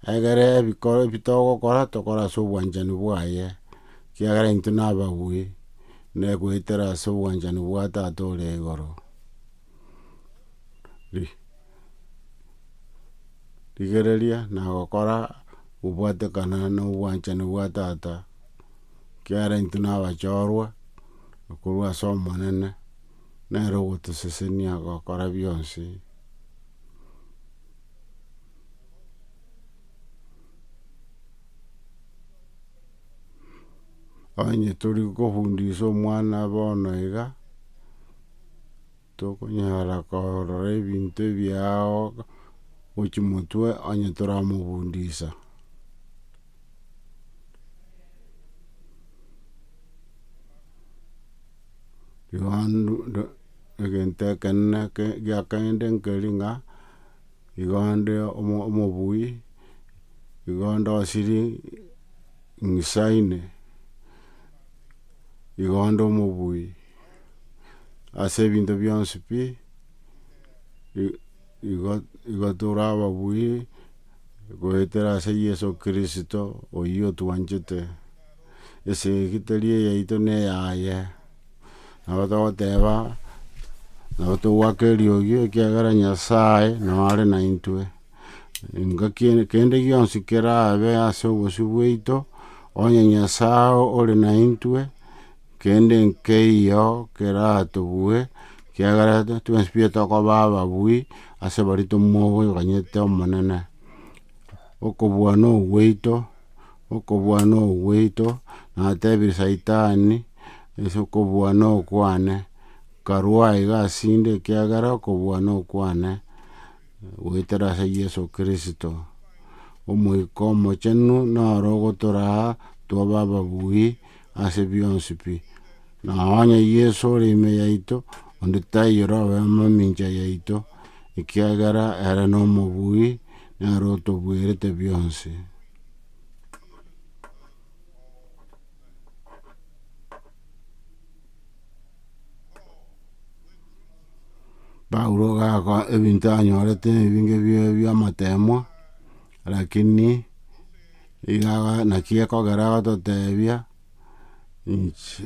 egere ebikoro ebi togokora tokore ase obwanchani bwaye, ekiagera intwe nababui, na goetera ase obwanchani bwa Tata ore igoro. Rigereria na gokora kobwatekana na obwanchani bwa tata, ekiagera intwe na abachorwa korwa ase Omonene, nere ogotosesenia gokora bionsi. Onye tori kofundisa omwana bono iga. Tokonyara korora ebinto ebiao gochia motwe onye toramobundisa. Igo egento ekenene giakende nkeri ng'a igo nde omobui, igo ndosiri ng'isaine, igo nde omobui. Ase ebinto bionsi pi, igo igo tore ababui goetera ase Yeso Kristo oyio otwanchete, esegi teri eyaito na eyaye, nabo togoteba, nabo togoaka eriogi ekiagera Nyasaye noo are naintwe, engaki kende gionsi kerabe ase obosio bwaito, onye Nyasaye ore naintwe. Kende nkeiyo keratobue, ekiagera twensi pi tokoba ababui ase baria tomoganyete Omonene. Okobua na ogwaito, okobua na ogwaito, natebire saitani, ase okobua na okwane, karwa aiga ase inde ekiagera okobua na okwane, goetera ase Yeso Kristo. Omoika Omochenu noro ogotoraa tobe ababui. ase bionsi pi. Na onye Yeso ore ime yaito, onde taiyo orobe mamincha yaito, ekiagera ere nomobui, nere otobuerete bionsi. Paulo gako ebinto anyorete ebinge bia amatemwa, lakini. Iga naki ekogera agototebia, inche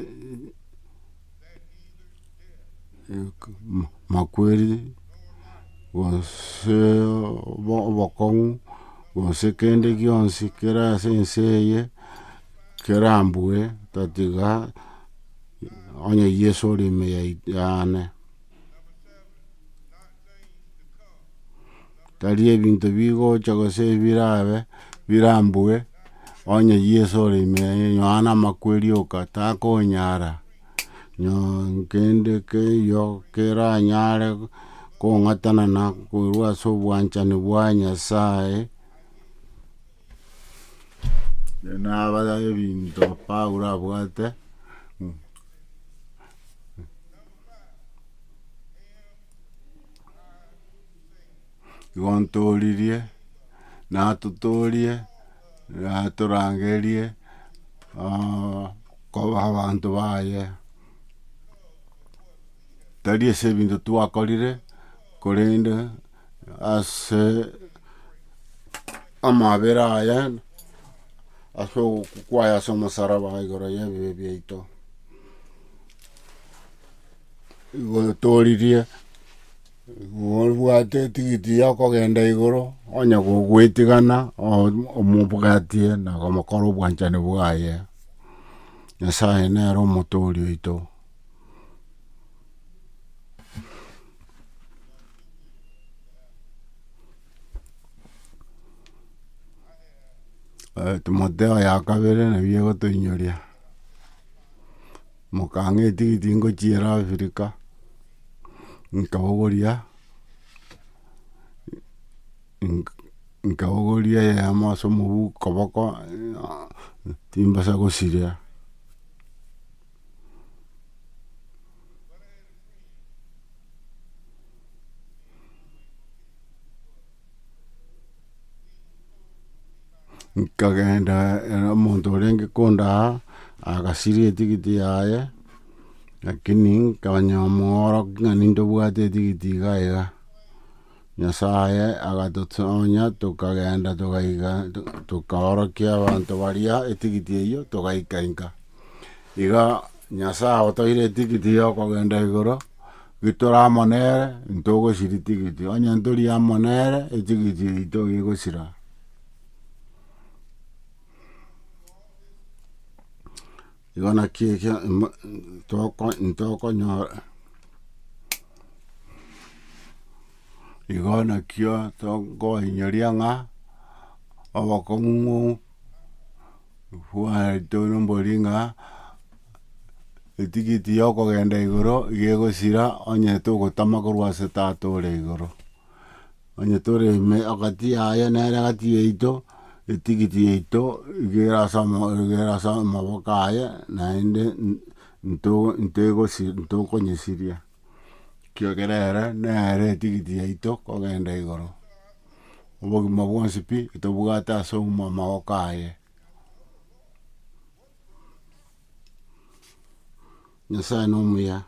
makweri. gose obokong'u, gose kende gionsi kere ase ense eye, kerambue tatiga onye Yeso ore ime yane. Tari ebinto bigocha gose birabe birambue, onye Yeso ore ime yaye Yohana amakweri oka takonyara, nyo kende keiyo keranyare kong'atanana korwa ase obwanchani bwa Nyasaye, naba ebinto Paulo abwate. Igo ntoririe, natotorie, natorangerie koba abanto baye. Tari ase ebinto twakorire, korende ase amabera aye, ase ogokwa kwaye ase omosaraba igoro ya ebibe biaito. Igo toririe, obwate etigiti ya okogenda igoro, onye gogoetigana omobwatie na komokora obwanchani bwaye. Nyasaye nere omotoori oito. Timotheo ya kabere nabio egotoinyoria. Mokang'a etigiti ngochiera Africa, nkabogoria, nkabogoria eyemo ase omobu koboko timbasa gosiria. Nkagenda ere omonto orenge kondaa, agasiria etigiti yaye, lakini nkanyamoorokia ng'a nintobwate etigiti iga iga. Nyasaye agatotonya tokagenda togaika tokaorokia abanto baria etigiti eywo togaika inka. Iga Nyasaye otoire etigiti ya okogenda igoro. Gitore amo nere, ntogosiria tigiti, onye ntori amo nere, etigiti yaito egosira. Igo naki ekio toko ntokonyora igo nakio tokoinyoria ng'a obokong'u Bwaito mbori ng'a etigiti ya okogenda igoro iga egosira onye togotama korwa ase tata ore igoro. Onye tore ime gati yaye nere gati yaito, etigiti yaito iga ere ase amo iga ere ase amaboko aye naende nto ntegosi ntokonyesiria, ekiagera ere nere etigiti yaito kogenda igoro. Obogima bwonsi pi tobwate ase amaboko aye. Nyasaye nomuya,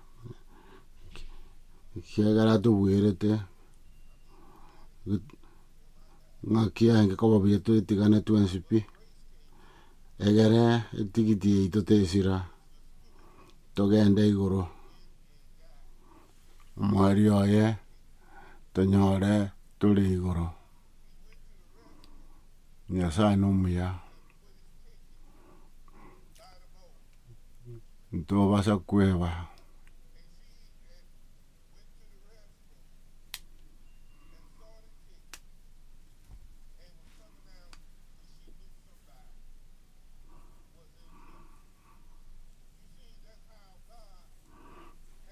ekiagera atobuerete, ng'aki yarenge koba buya twetigane twensi pi, egere etigiti yaito tesira, togende igoro. Omoerio oye tonyore tore igoro. Nyasaye nomuya, ntobasa kweba.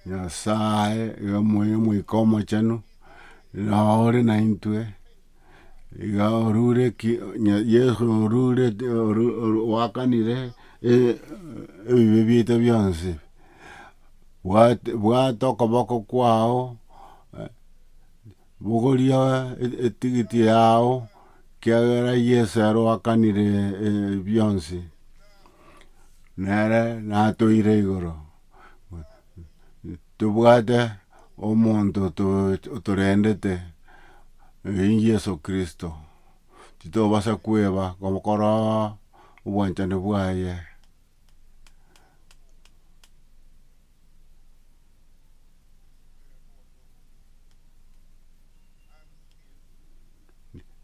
Nyasaye iga omoika omochenu, nao ore naintwe, iga orure ki Yeso orure oakanire ebibe biaito bionsi, bwata okoboko kwao, bogoria etigiti yao, ekiagera Yeso ere oakanire bionsi. Nere natoire igoro, tobwate omonto otorendete, oyio Yeso Kristo, titobasa kweba gokora obwanchani bwaye.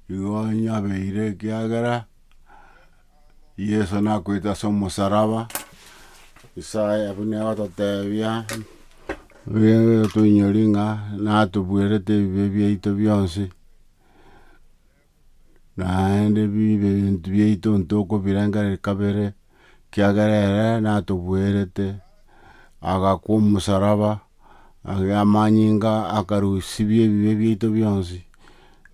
Igo nyabeire ekiagera Yeso nakwete ase omosaraba, Isaya buna agototebia, toinyori ng'a natobwerete ebibe biaito bionsi, naende bibe ebinto biaito ntokobirengereria kabere, ekiagera ere natobwerete, agakwa omosaraba, aria amanyinga akarusibia ebibe biaito bionsi,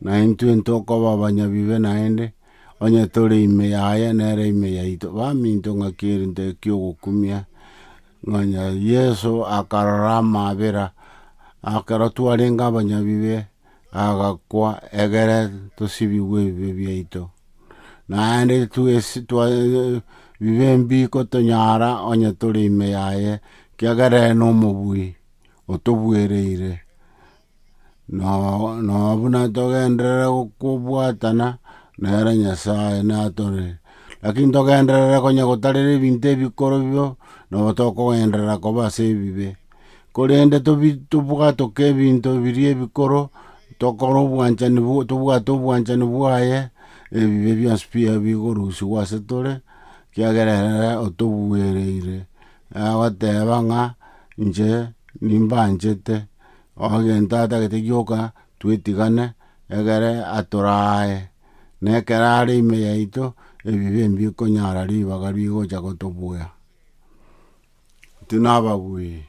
na intwe ntokoba abanyabibe naende, onye tore ime yaye nere ime yaito. Baminto ng'aki erinto kia ogokumia, nonya Yeso akarora amabera, ekero twarenge abanyabibe, agakwa egere tosibigwe ebibe biaito. Naende twesi twa bibe mbikotonyara onye tore ime yaye, ekiagera ere na omobui, otobuereire. Noo noo buna togenderere kobwatana, nere Nyasaye natore. Lakini togenderere konya gotarera ebinto ebikoro bio, nabo tokogenderera koba ase ebibe. Korende tobi tobwatoke ebinto biria ebikoro, tokore obwanchani bwo tobwate obwanchani bwaye, ebibe bionsi pi bikorusiwa ase tore, ekiagera ere otobuereire, agoteba ng'a inche nimbanchete, egento atagete gioka twetigane egere atorae, na ekero are ime yaito, ebibe mbikonyara ribaga rigocha gotobua. Intwe nababui,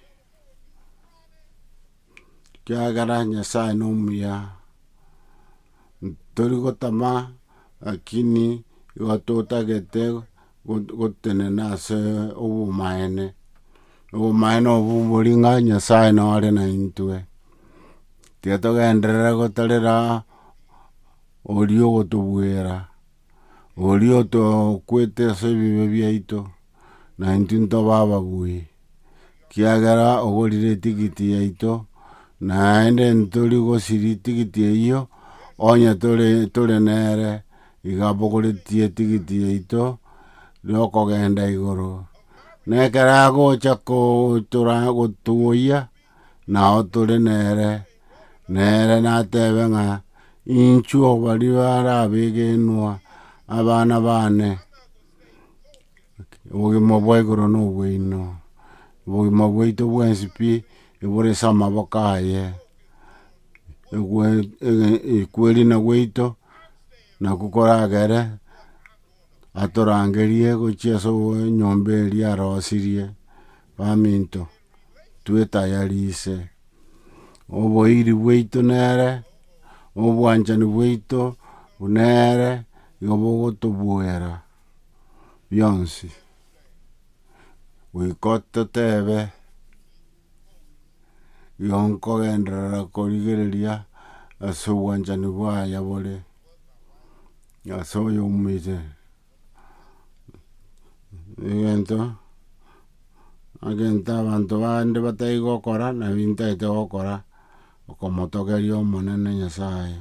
ekiagera Nyasaye na omuya, ntori gotama lakini igo totagete gotenena ase obomaene, obomaene obwo mbori ng'a Nyasaye nore naintwe. Tiga togenderere gotarera oria ogotobuera. Oria otokwete ase ebibe biaito, na intwe ntobe ababui, ekiagera ogorire etigiti yaito, naende ntori gosiria etigiti eyio, onye tore tore nere, iga abogoretie etigiti yaito, ya okogenda igoro. Na ekero agocha kotora gotuoyia, nao tore nere, nere natebe ng'a inchuo baria barabegenwa abana bane, obogima bwa igoro na obwaino, obogima bwaito bwensi pi, ebore ase amaboko aye, ekwerina gwaito nakwo koragere atorangerie gochia ase enyomba eria arosirie, baminto. Twetayarise, oboiri bwaito nere, obwanchani bwaito nere, igo bogotobuera bionsi. Goika totebe igo nkogenderera korigereria ase obwanchani bwaye bore, ase oyomoite. Egento, egento abanto bande batari gokora nabio ntagete gokora, okomotogeria omonene nyasaye.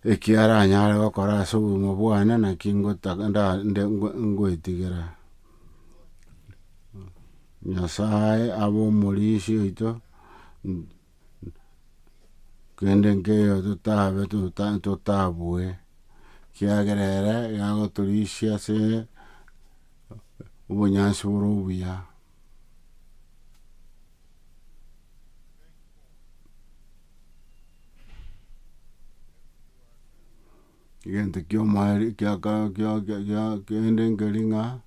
Eki aranyare gokora ase obogima bwane naki ngotaka nda nde ngoetigera. Nyasaye abe omorisia oito. Kende nkeiyo totabe totabue, ekiagera ere iga agotorisia ase obonyansi bore obuya. Egento kia omoerio kiaka kia kia kende nkeri ng'a.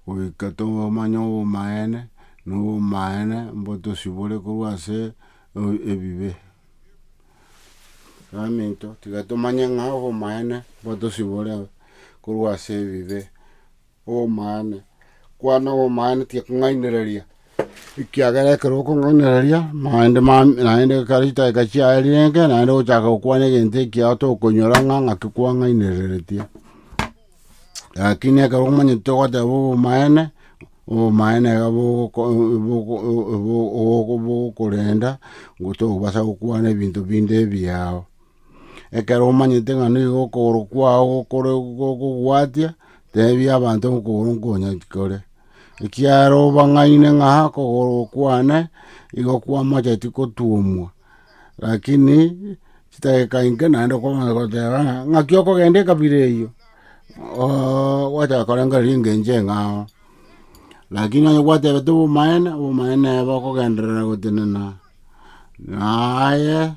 Goika tomanye obomaene, na obomaene mbotosibore korwa ase ebibe. Baminto, tiga tomanye ng'a obomaene mbotosibore korwa ase ebibe, obomaene, kwana obomaene tiga kong'ainereria, ekiagera ekero okong'ainereria naende naende ekero chidakika chiaerire enke naende ogochaka gokwana egento ekiao tokonyora ng'a ng'aki kwang'ainereretie. Lakini ekero omanyete ogoteba obomaene, obomaene iga bogoko bogokorenda, tobasa gokwana ebinto binde ebiao. Ekero omanyete ng'a nigo okogoro kwago gokore gokogwatia, tebia abanto okogoro nkonyeti kore, ekiagera obang'aine ng'a okogoro kwane, igo kwamacheti kotwomwa. Lakini chidakika inke naende okomanya goteba ng'a ng'aki okogenda ekabira eywo, gwachaka korengereria engencho eng'ao. Lakini onye gwatebete obomaene, obomaene bokogenderera gotenena, naye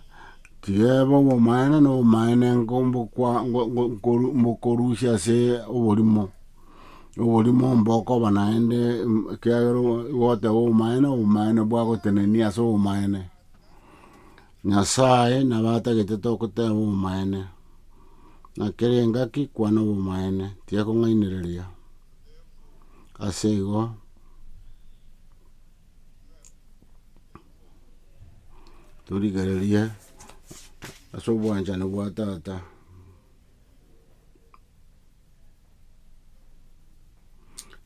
tiga ebe obomaene na obomaene nko mbokwa ngo ngo nkoru mbokorusia ase oborimo. Oborimo mbokoba naende ekiagera goteba obomaene, obomaene bwagotenenia ase obomaene. Nyasaye nabo atagete togoteba obomaene, na kera engaki kwana obomaene, tiga kong'ainereria. Ase igo, torigererie ase obwanchani bwa tata.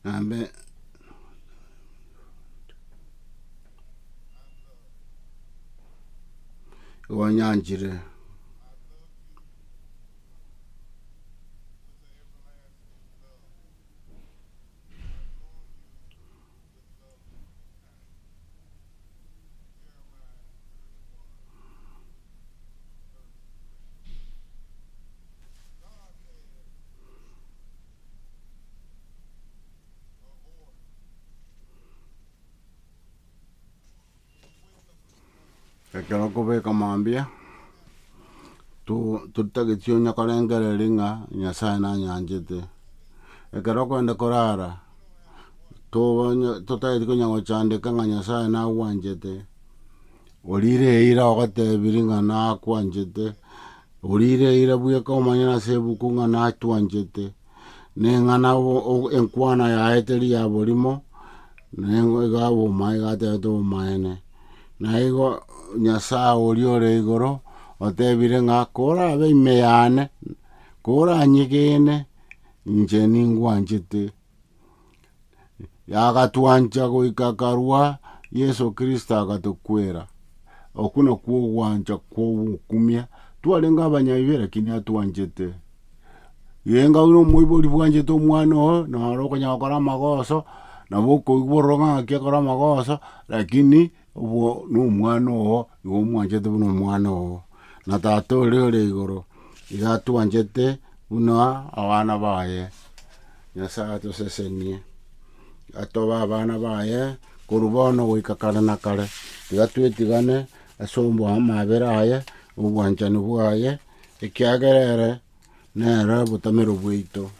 Naende igo nyanchire. Ekero okobeka mambia, to totageti onye korengereria ng'a Nyasaye nanyanchete. Ekero okogenda korara, toonye totageti konya gochandeka ng'a Nyasaye nagwanchete, orire eira ogotebirie ng'a nakwanchete, orire eira bweka omanyene ase ebuku ng'a natwanchete, na eng'ana enkwana yaye teri ya borimo, na iga obomaene iga atebete obomaene. Na igo Nyasaye oria ore igoro, otebire ng'a korabe ime yane, koranyegene, inche ningwanchete. Agatwancha goika akarua Yeso Kristo agatokwera. Okwo nakwo ogwancha kwa ogokumia, twarenge abanyabibe lakini atwanchete. Genga buna omoibori bwanchete omwana oo, noro okonyara gokora amagoso, nabo okoigwa ororo ng'a ng'aki akore amagoso, lakini obwo na omwana oo, igo omwanchete buna omwana oo. Na tata oria ore igoro, iga atwanchete buna abana baye. Nyasaye atosesenie, atobe abana baye, korwa bono goika kare na kare, tiga twetigane ase amabera aye, obwanchani bwaye, ekiagera ere nere obotamero bwaito.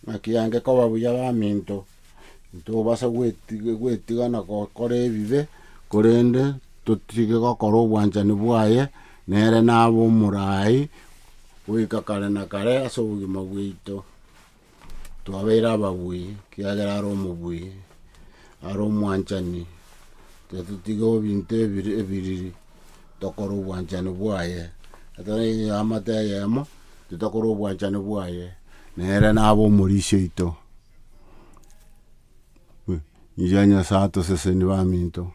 Naki yange koba buya baminto, ntobasa gwetigana gokora ebibe, korende totige gokora obwanchani bwaye, nere nabe omorai goika kare na kare ase obogima bwaito. Twabeire ababui, ekiagera are omobui, are omwanchani, tiga totige ebinto ebiri ebiriri, tokore obwanchani bwaye, ekero eamate eyemo, titokora obwanchani bwaye, nere nabe omorisia oito. Inche Nyasaye atosesenie baminto,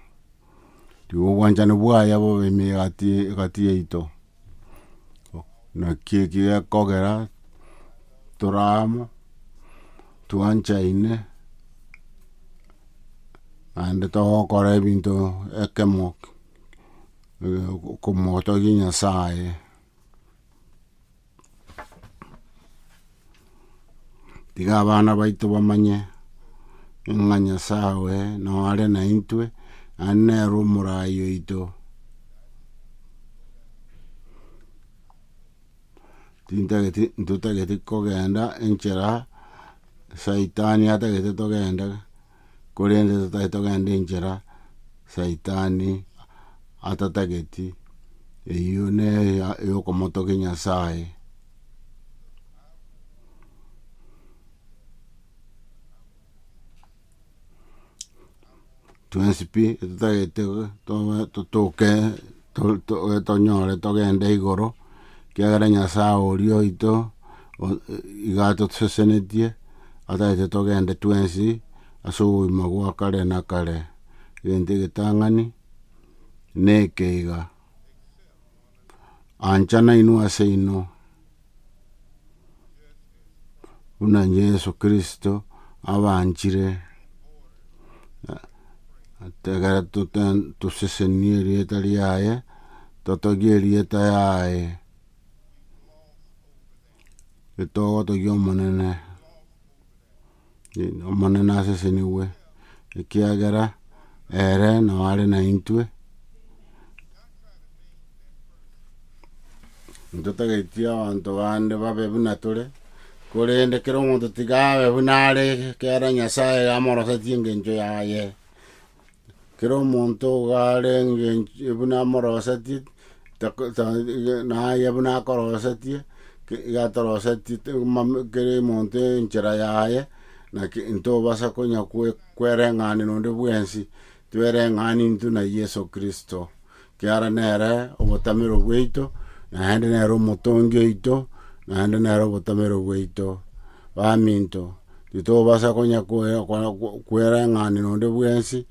tiga obwanchani bwaye bobe ime egati egati yaito. Naki eki gekogera tore amo, twanchaine, naende togokora ebinto ekemo komotogia Nyasaye. Tiga abana baito bamanye ng'a Nyasaye noo are naintwe, naende nere omorai oito. Tintageti ntotageti kogenda enchera saitani atagete togende, korende totagete togende enchera saitani atatageti, eywo neya yokomotogia Nyasaye. Twensi pi totagete tobe totoke tonyore togende igoro, ekiagera Nyasaye oria oito iga atosesenetie, atagete togende twensi ase obogima bwa kare na kare. Egento egetang'ani, na eke iga, anchana inwe ase inwe. Buna Yeso Kristo abanchire, ekero tosesenie erieta riaye. Totogie erieta yaye, etogotogia omonene, omonene asesenigwe, ekiagera ere nabo are naintwe. Ntotageti abanto bande babe buna tore, korende kera omonto tiga abe buna are ekero Nyasaye amorosetie engencho yaye. Kera omonto iga arenge buna amorosetie naye buna akorosetie, iga atorosetie kera omonto enchera yaye, naki ntobasa konya kwereng'ania nonde bwensi, twereng'anie intwe na Yeso Kristo, ekiagera nere obotamero bwaito, naende nere omotongi oito, naende nere obotamero bwaito. Baminto, titobasa konya kwereng'ania nonde bwensi,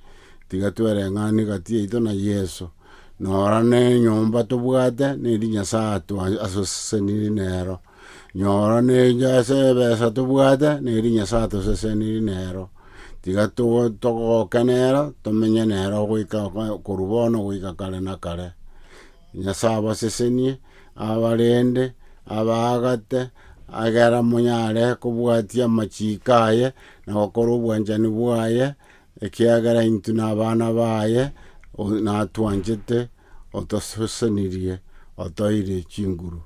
tiga twereng'anie gati yaito na Yeso. Nora na enyomba tobwate, neri Nyasaye atoa asosesenirie nero. Nyora na ase ebesa tobwate, neri Nyasaye atosesenirie nero. Tiga togoke nero, tomenye nero goika korwa bono goika kare na kare. Nyasae abasesenie, abarende, abaagate, agere monyare kobwatia amachiko aye, na gokora obwanchani bwaye, ekiagera intwe na abana baye, natwanchete, otosesenirie, otoire chinguru.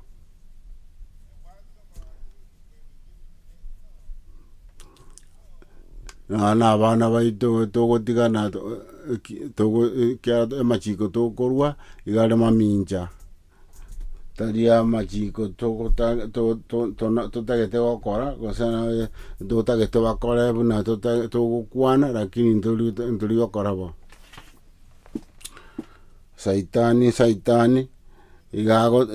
Nonya na abana baito togotigana ekiagera amachiko tokorwa iga are mamincha, tari amachiko totagete gokora gose totagete bakore buna togokwana lakini ntori gokora bo. Saitani saitani iga ago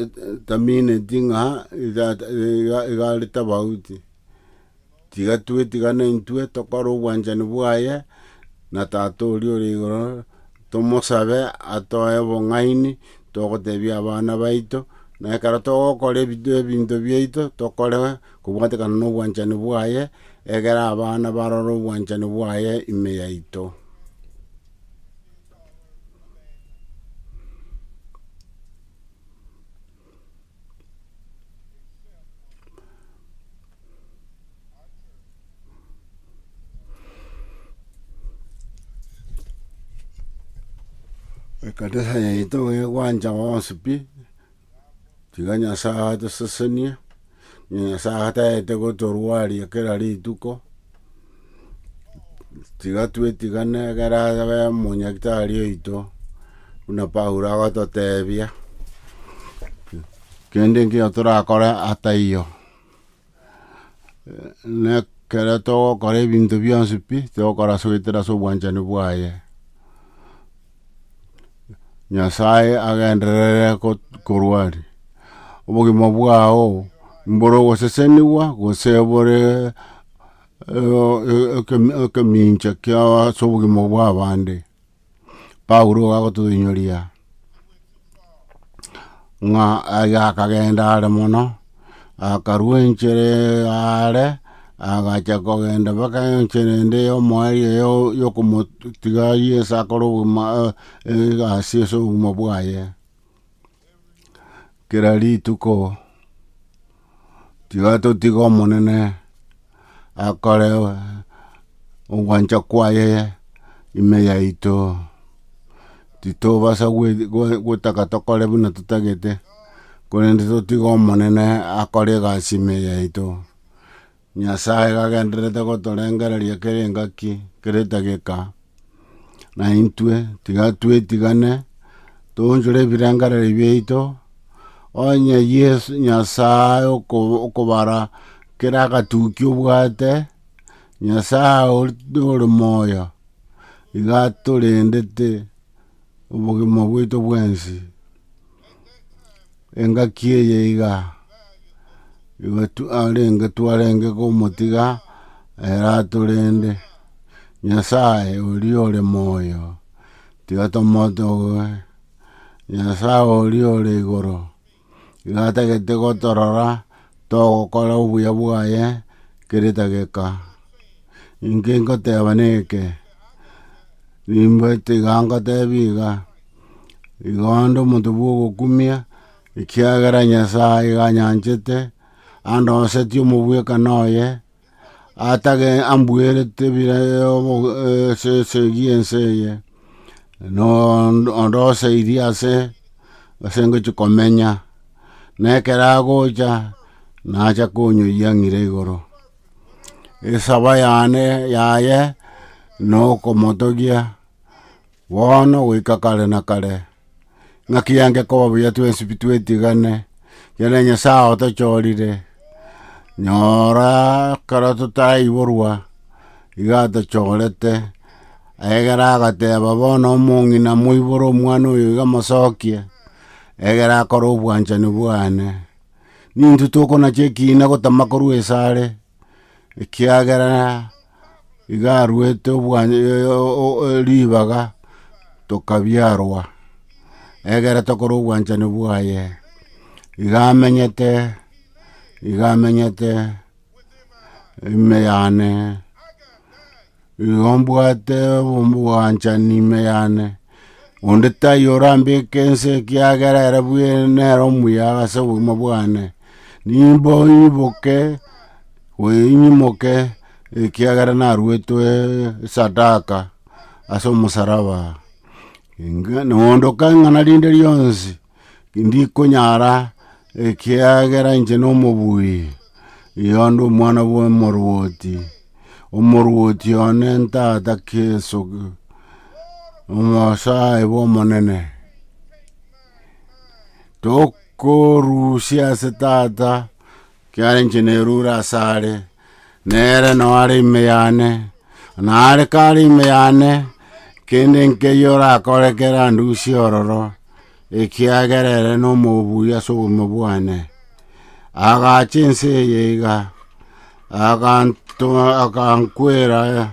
tamineti ng'a iga are tofauti. Tiga twetigane intwe tokore obwanchani bwaye, na tata oria ore igoro, tomosabe atoe obong'aini, togotebia abana baito, na ekero togokora ebinto ebinto biaito, tokore kobwatekana na obwanchani bwaye, egere abana barore obwanchani bwaye ime yaito. Ekanisa yaito egwancha bonsi pi, tiga Nyasaye atosesenie, Nyasaye ataete gotorwaria kera rituko, tiga twetigane ekero abe omonyagitari oito, buna Paulo agototebia. Kende nkiya torakore ataiyo, nekero togokora ebinto bionsi pi, togokora ase goetera ase obwanchani bwaye. Nyasaye agenderere korwaria, obogima bwao mbore ogoseseniwa gose bore ekemincha kia ase obogima bwa abande. Paulo iga agotoinyoria ng'a iga akagenda are mono, akarwa enchera are, agacha kogenda mpaka enchera ende ya omoerio ya okomotiga Yeso akore obogima egasi ase obogima bwaye. Kera rituko, tiga totige omonene akore ogwancha kwaye ime yaito, titobasa gotaka tokore buna totagete, korende totige omonene akore egasi ime yaito. Nyasaye iga agendererete gotorengereria kera engaki, kera edageka, na intwe tiga twetigane, toonchore ebirengererio biaito, onye Yeso Nyasaye oko okobara kera agatuki obwate, Nyasaye ori ore moyo, iga atorendete obogima bwaito bwensi. Engaki eye iga, igo arenge twarenge komotiga ere atorende, Nyasaye oria ore moyo, tiga tomotoge, Nyasaye oria ore igoro, iga atagete gotorora togokora obuya bwaye kera edageka. Inki ngoteba neke, nimbaete iga ngotebi iga. Igo onde omonto bwa ogokumia, ekiagera Nyasaye iga anyanchete, andosetie omobwekano oye, atage ambuerete bire obo ase esegi ense eye, nondo ondoseirie ase ase ngochia komenya, na ekero agocha, nacha konyoyia ng'ire igoro. Esaba yane yaye, nokomotogia. Bono goika kare na kare, ng'aki yange koba buya twensi pi twetigane, ekiagera Nyasaye otochorire, nyora ekero totaiborwa, iga atochorete, egere agateba bono omong'ina moibore omwana oyo iga mosokie, egere akore obwanchani bwane. Nintwe tokonacha ekina gotama korwa esare. Ekiagera iga aruete ribaga tokabiarwa, egere tokore obwanchani bwaye, iga amenyete, iga amenyete ime yane, igo mbwate obwanchani ime yane, onde taiyo orambeke inse ekiagera ere bwe nere omuya ase obogima bwane. Nimbo nyiboke, nyimoke ekiagera naruetwe esadaka ase omosaraba, inga nondoka ing'ana rinde rionsi, ndikonyara ekiagera inche na omobui, igo nde omwana bwa omorwoti, omorwoti one ntata keso omosae bwa omonene. Tokorusia ase tata, ekiagera inche nerure asare, nere noo are ime yane, nare kare ime yane, kende nkeiyo orakore kerandusie ororo, ekiagera ere nomobui ase obogima bwane. Agacha ense eye iga, aganto akankwera,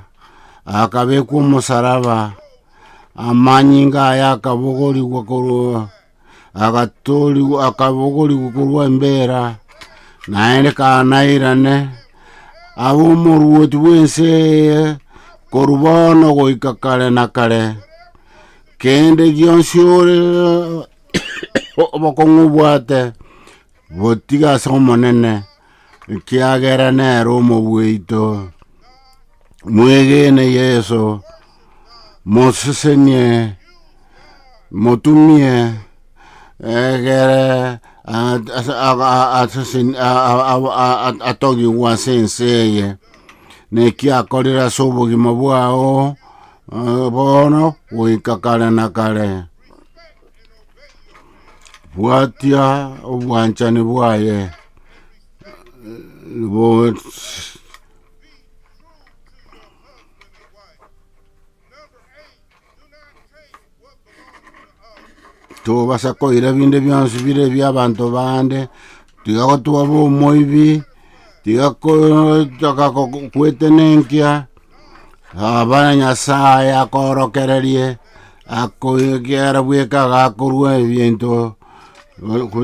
akabekwa omosaraba. Amanyinga aye akabogorigwa korwa agatorigwa akabogorigwa korwa embera, naende kanairane, abe omoruoti bw'ense eye korwa bono goika kare na kare. Kende gionsi ore obokong'u obwate, botige ase Omonene, ekiagera nere omobueito. Mwegene Yeso, mosesenie, motumie, egere atogigwe ase ense eye, neki akorire ase obogima bwao bono goika kare na kare. Bwatia obwanchani bwaye. Tobasa koira binde bionsi bire ebia abanto bande, tiga gotwaba omoibi, tiga kotoka gwetenenkia, aba Nyasaye akoorokererie, akoegera bweka agakorwa ebinto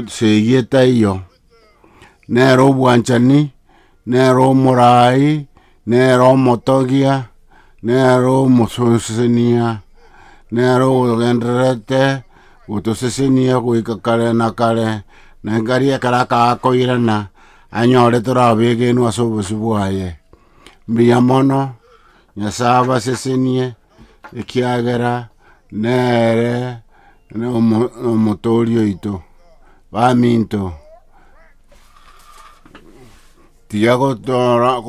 segi etaiyo. Nere obwanchani, nere omorai, nere omotogia, nere omosesenia, nere ogendererete gotosesenia goika kare na kare, na ekero ekero akoirana, anyore tore abegenwa ase obosio bwaye. Mbuya mono, Nyasaye abasesenie, ekiagera nere omotoori oito. Baminto, tiga gotora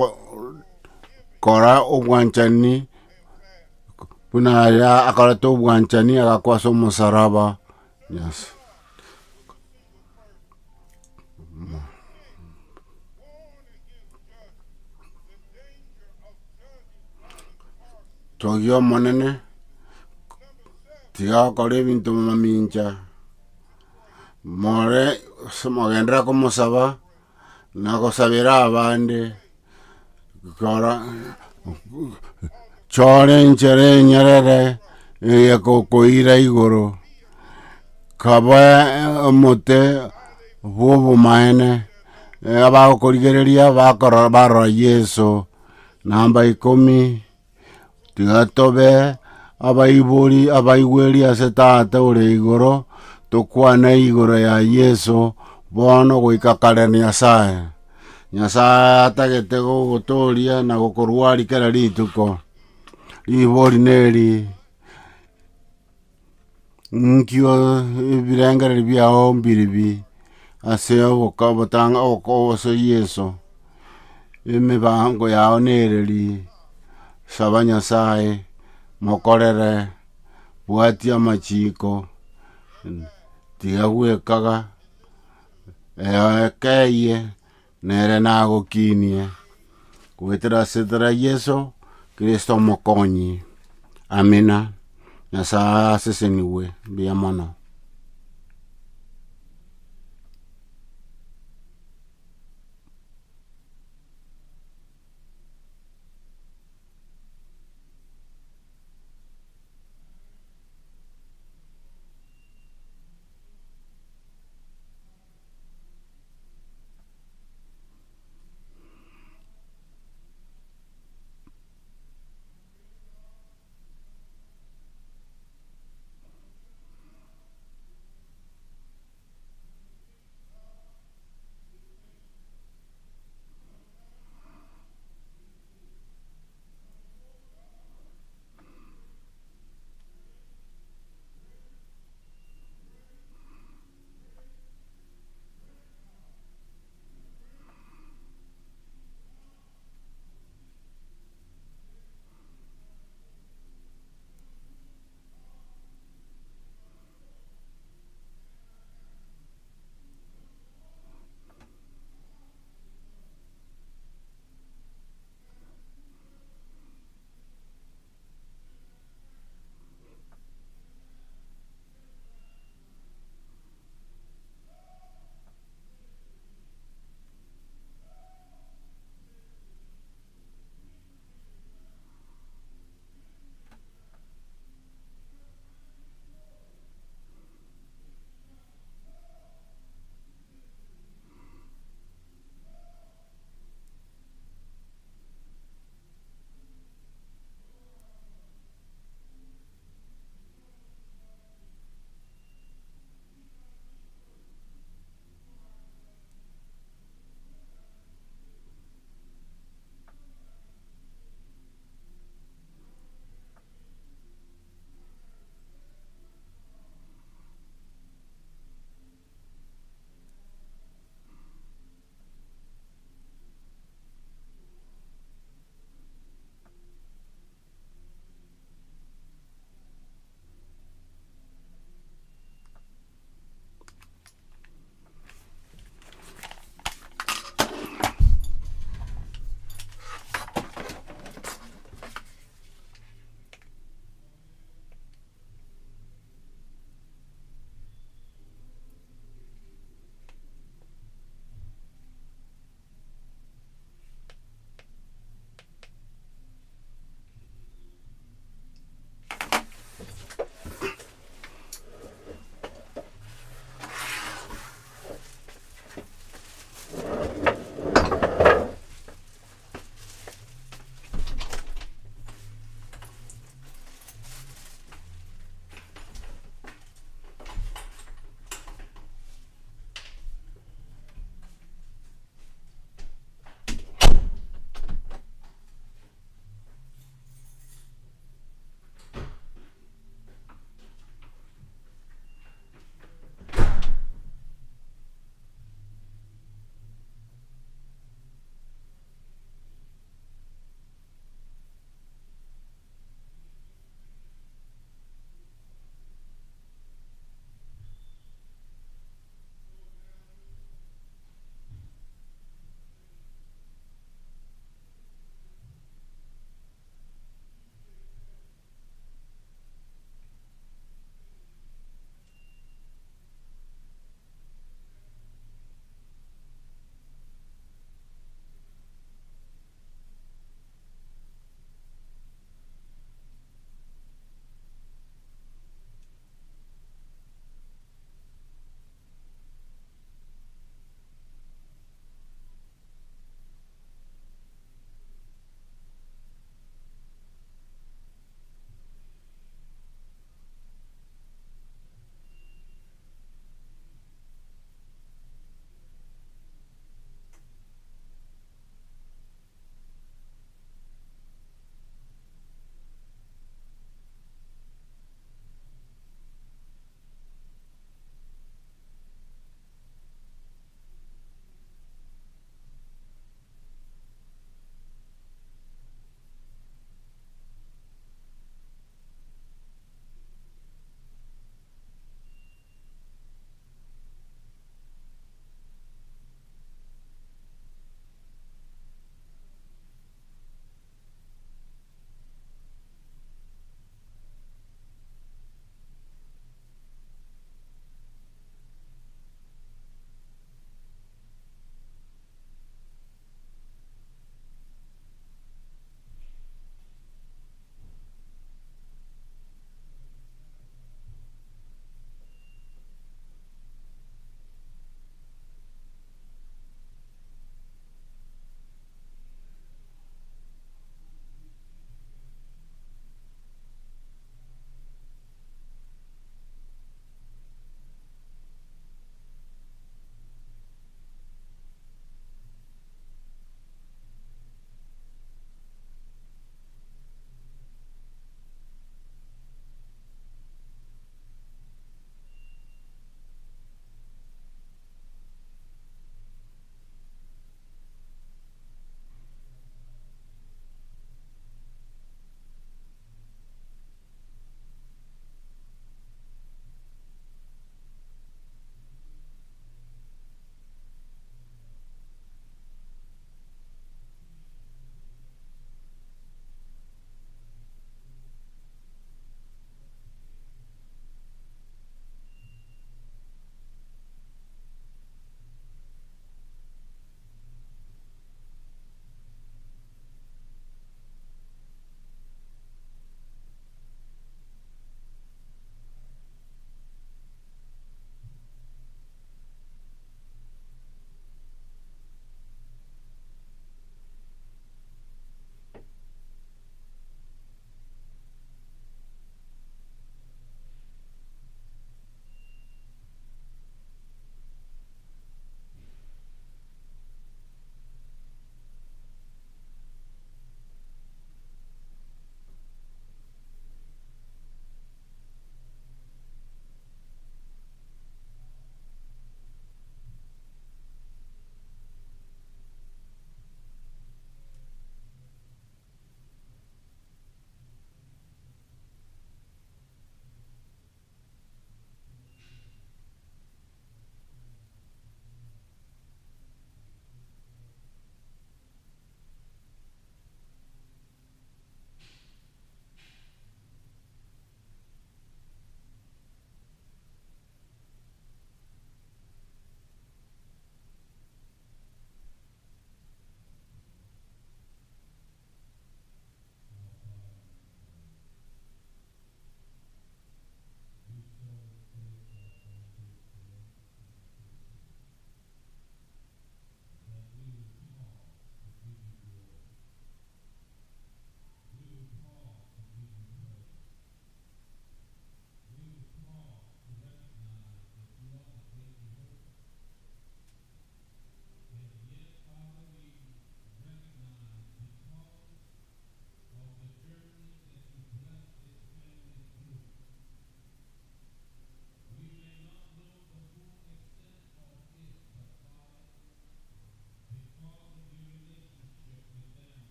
kora obwanchani buna aria akorete obwanchani agakwa ase omosaraba yes. Togia omonene, tiga gokora ebinto mamincha. More ase mogenderere komosaba, na gosabera abande, kora chora enchera enyerere eyegokoira igoro, kaba omote bwa obomaene, abagokorigereria bakorora barora Yeso. Namba ikomi, tiga tobe. abaibori abaigweri ase Tata ore igoro, tokwane igoro ya Yeso bono goika kare Nyasaye. Nyasaye atagete gogotoria na gokorwaria kera rituko. Ribori neri, Nkio ebirengererio biao mbiribi ase oboka obotanga oboka ase Yeso, emibango yao nereri, saba Nyasaye, mokorere, bwatia amachiko, tiga gwekaga, ekeyie nere nagokinie, goetera ase etara Yeso Kristo omokonyi. Amina. Nyasaye asesenigwe, mbuya mono.